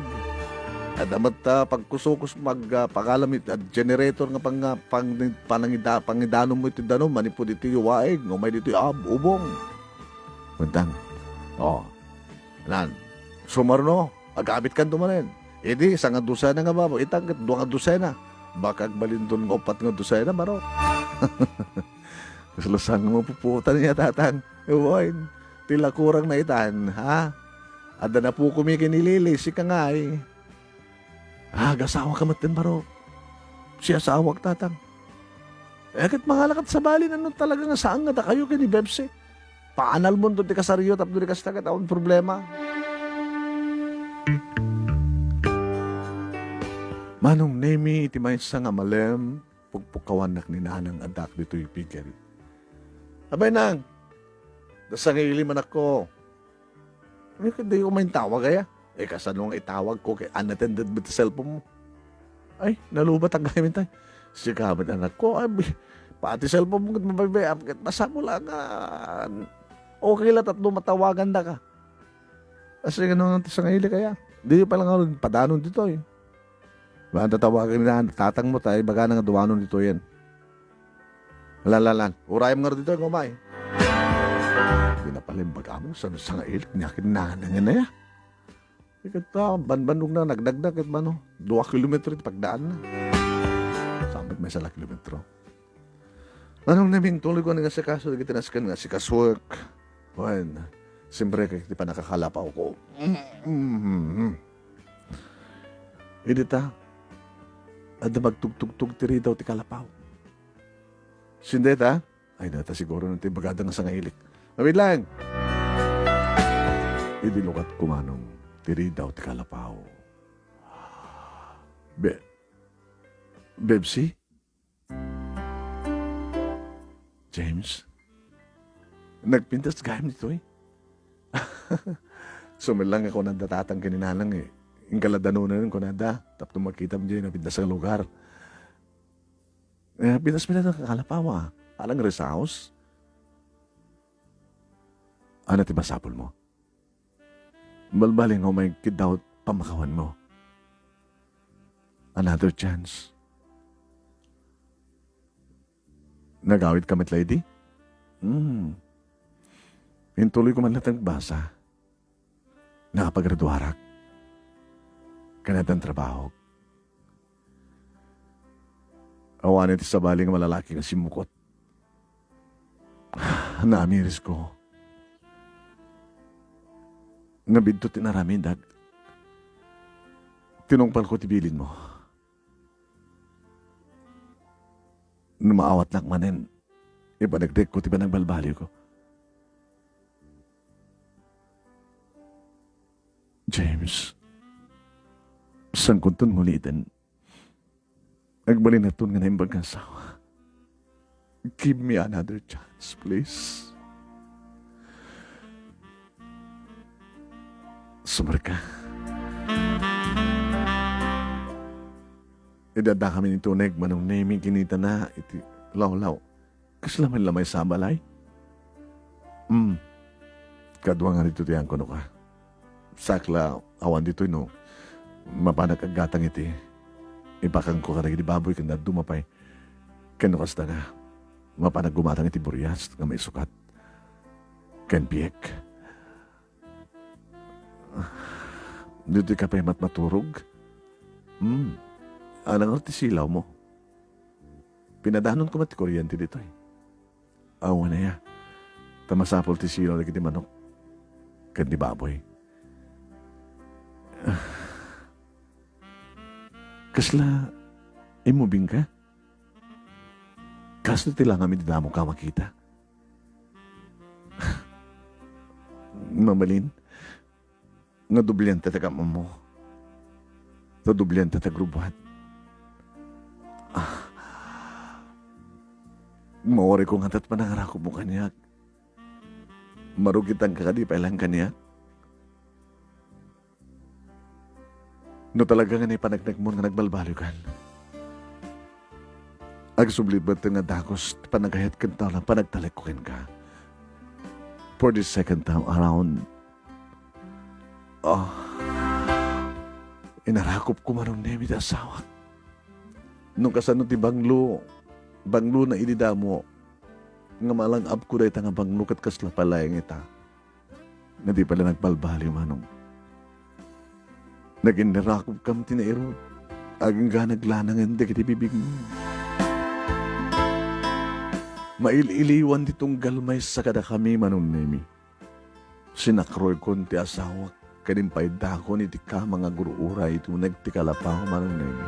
Adda met, ah, pagkusukus, mag, ah, pagalam iti, ah, generator nga pang-, ah, pang-, pangida-, pangidanom mo iti danum manipud iti waig, nga umay ditoy ab-, ubong. Kuntang. Oh. Nan. Sumarno, agabit kan tumanen. Idi, sanga dosena nga babo, itang ket dua nga dosena. Baka agbalin dua nga uppat nga dosena, baro. Kasla saan nga mapuputan niya, tatang? Wen, ti lakurang na itan, ha? Adda napukom ken ni Lili, sika ngay. Ah, agasawa ka met ten, baro. Siasawak, tatang. Eh, ket mangalakat sabali, no talaga nga saan nga dakayo ken ni Bebsi. Paanal mo ti kasariyo, tapno di kasta ket awan problema. Manong Nemi, iti maysa nga malem, pukpukawannak ni nanang addaak ditoy piggery. Abay, nang, dasang ili manakko. Ay, ket di ko maintawag, aya. Eh, kasano nga itawag ko kay unattended met ti cellphone mo? Ay, nalubat agayam tay. Sika met, anakko, ay, bi-, pati cellphone mo ket mabaybay-am ket masapul a nga okay la tapno matawagandaka. Kasi ano nga ti sangailik aya? Di pa lang ako padanon ditoy. Baka tatawagan na tatang mo, tay, bagana nga duanon ditoyen. Lan, lan, lan. Urayam nga ditoy, kumay. Di na pala yung baga mo, sa, sa nga ilik, niya kinanangan na ya. Ikat pa, banbannog na, nagdagdag, ket mano, dua kilometro iti pagdaan na. Sambat may sala kilometro. Manong Nemi, intuloy ko nga asikaso dagiti nasken nga asikasuek. Wen, siyempre, ket ti pannakakalapaw ko. Mm. Idi ta, adda magtugtugtog ti ridaw ti kalapaw. Sinde ta? Ay, data siguro no ti bagada nga sangailik. Awit lang! Idi lukat ko, Manong, ti ridaw ti kalapaw. Be-, Bebsi? James? Nagpintas gayam ditoy? Sumelang ako nanda tatang ken ni nanang, eh. Inggaladanunan ko nanda. Tapno magkitam diay napintas nga lugar. Eh, pintas mi na kalapaw, ah. Alang rest house? Ano ti masapul mo? Balbali nga umay kiddaw pamakawan mo. Another chance. Nagawid ka met, lady? Hmm. Intuloy ko man latta nagbasa. Nakapagraduarak. Kanadan trabahok. Awanen ti sabali nga malalaki nga simmukot. Naamirisko. Nga bidto ti naramidak. Tinungpalko ti bilinmo. No maawatnak manen, ipaneknekko ti panagbalbaliwko. James, saankonton nguliden. Agbalinaton nga naimbag nga asawa. Give me another chance, please. Sumarka. Idi addakami ni Tuneg, Manong Nemi, kinitana iti lawlaw. Kasla met la maysa a balay? Hmm. Kadua nga ditoy ti kunoka. Sakla, awan ditoy no mapanak aggatang iti ipakangko kadagiti baboy ken dadduma pay. Ken no kasta nga, mapanak gumatang iti burias nga maisukat ken piek. Ditoy ka pay matmaturog? Hmm. Anang ti silawmo? Pinadanonko met ti kuryente ditoy. Awan aya. Ta masapul ti silaw dagiti manok ken ti baboy. Kasla immubingka? Kasto ti langam idi damoka a makita. Mabalin nga doblianta ti kam-ammo. Ta doblianta ti agrubbuat. Ah. Mawariko ngata ti panangarakupmo kaniak. Marugitanka kadi pay laeng kaniak? No talaga nga naipaneknekmon nga nagbalbaliwkan, agsubli met nga dagus ti panagayat ken ta-, panagtalekko kenka. For the second time around, ah, inarakupko, Manong Nemi, ti asawak. No kasano ti banglo, banglona idi damo, nga malang-abko dayta nga banglo ket kasla pay laeng ita nga di pay la nagbalbaliw, Manong. Naginnirakupkam ti nairut, agingga naglanangen dagiti bibigmo. Mail-iliwan ti tunggal maysa kadakami, Manong Nemi. Sinakroykon ti asawak ken impaiddakon iti kama nga agur-uray iti uneg ti kalapaw, Manong Nemi.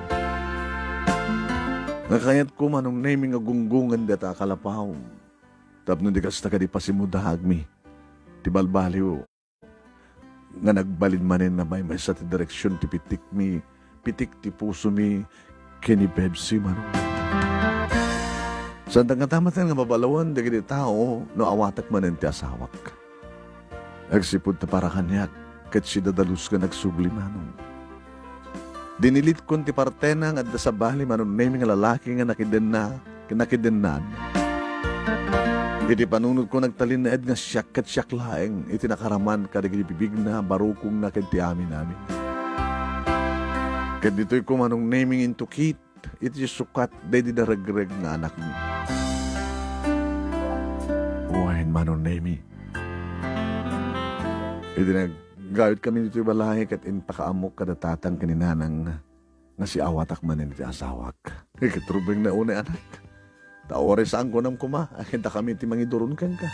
Nga kayatko, Manong Nemi, nga gunggongen dayta a kalapaw. Tapno di kasta kadi pasimudaagmi ti balbaliw nga nagbalin manen a maymaysa ti direksion ti pitikmi, pitik ti pusomi, ken ni Bebsi, Manong. Saandak ngata met nga mabalawen dagiti tao no awatek manen ti asawak. Agsipud ta para kaniak, ket siya dadalus nga nagsubli, Manong. Dinilitkon ti partena nga adda sabali, Manong Nemi, nga lalaki nga nakidenna, nakidennan. Iti panunotko, nagtalinaed nga siak ket siak laeng iti nakaraman kadagiti bibigna, barukongna ken ti amin-amin. Ket ditoyko, Manong Nemi, intukit iti sukat daydi naregreg nga anakmi. Wen, Manong Nemi. Idi naggayutkami ditoy balay ket impakaammok kada tatang ken ni nanang nga siawatak manen iti asawak. Ket rubengna unay, anak. Ta uray saan kunam koma, a dakami ti mangiduron kenka.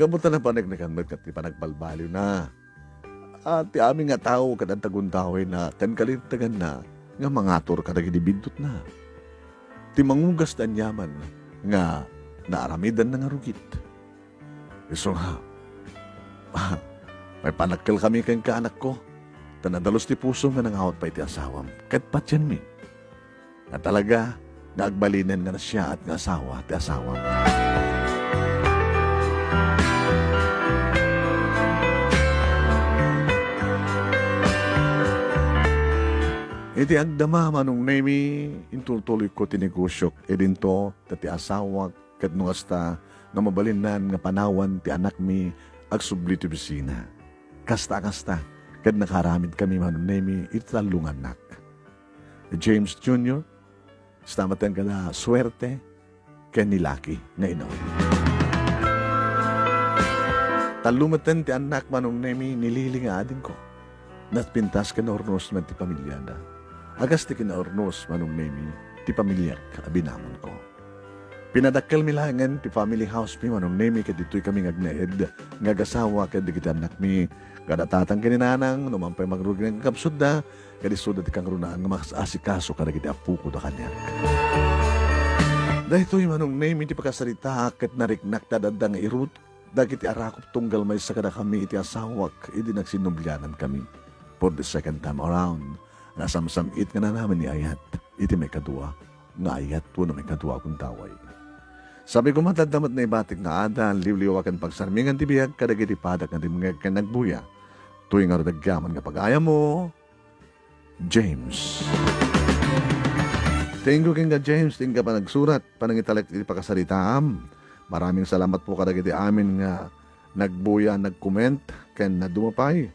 Gapu ta napaneknekan met ket ti panagbalbaliwna. A, ti amin nga tao ket adda gundawayna ken kalinteganna nga mangatur kadagiti biddutna. Ti mangugas ti aniaman nga naaramidanna nga rugit. Isu nga, ah, maipanakkelkami kenka, anakko, ta nadalus ti pusom nga nangawat pay iti asawam ket patienmi. Nga talaga nga agbalinen nga nasiaat nga asawa ti asawam. Iti agdama, Manong Nemi, intultuloyko ti negosiok idinto, ta ti asawak ket no kasta nga mabalinnan nga panawan ti anakmi agsubli ti opisina. Kasta a kasta, ket nakaaramidkami, Manong Nemi, iti tallo nga annak. James Junior, kasta met kada Suerte, ken ni Lucky nga inawit. Tallo metten ti annak, Manong Nemi, nilili nga adingko. Nagpintas ken naurnos met ti pamiliada. A kas ti kinaurnos, Manong Nemi, ti pamiliak a binamonko. Pinadakkelmi laengen ti family house mi, Manong Nemi, ket ditoy kami nga agnaed nga agasawa ket dagiti annakmi, kada tatang ken ni nanang, no man pay magrugin nga kakabsatda, ket isuda ti kangrunaan nga mas-asikaso kadagiti apoko da kaniak. Daytoy, Manong Nemi, ti pakasaritaak ket nariknak ta adda nga irut dagiti arakop tunggal maysa kadakami iti asawak idi nagsinnublianankami for the second time around. Nasamsam-it nga nanamen ni ayat iti maikadua nga ayat wenno maikadua a gundaway. Sabi koma, adda met naibatik nga adal, liwliwa ken pagsarmingan ti biag kadagiti padak nga dimngeg ken nagbuya. Tuy ngarud agyaman nga pagayammo, James. Thank you kenka, James, ti inka panagsurat, panangitalek iti pakasaritaam. Maraming salamat po kadagiti amin nga nagbuya, nag-comment, ken naduma pay.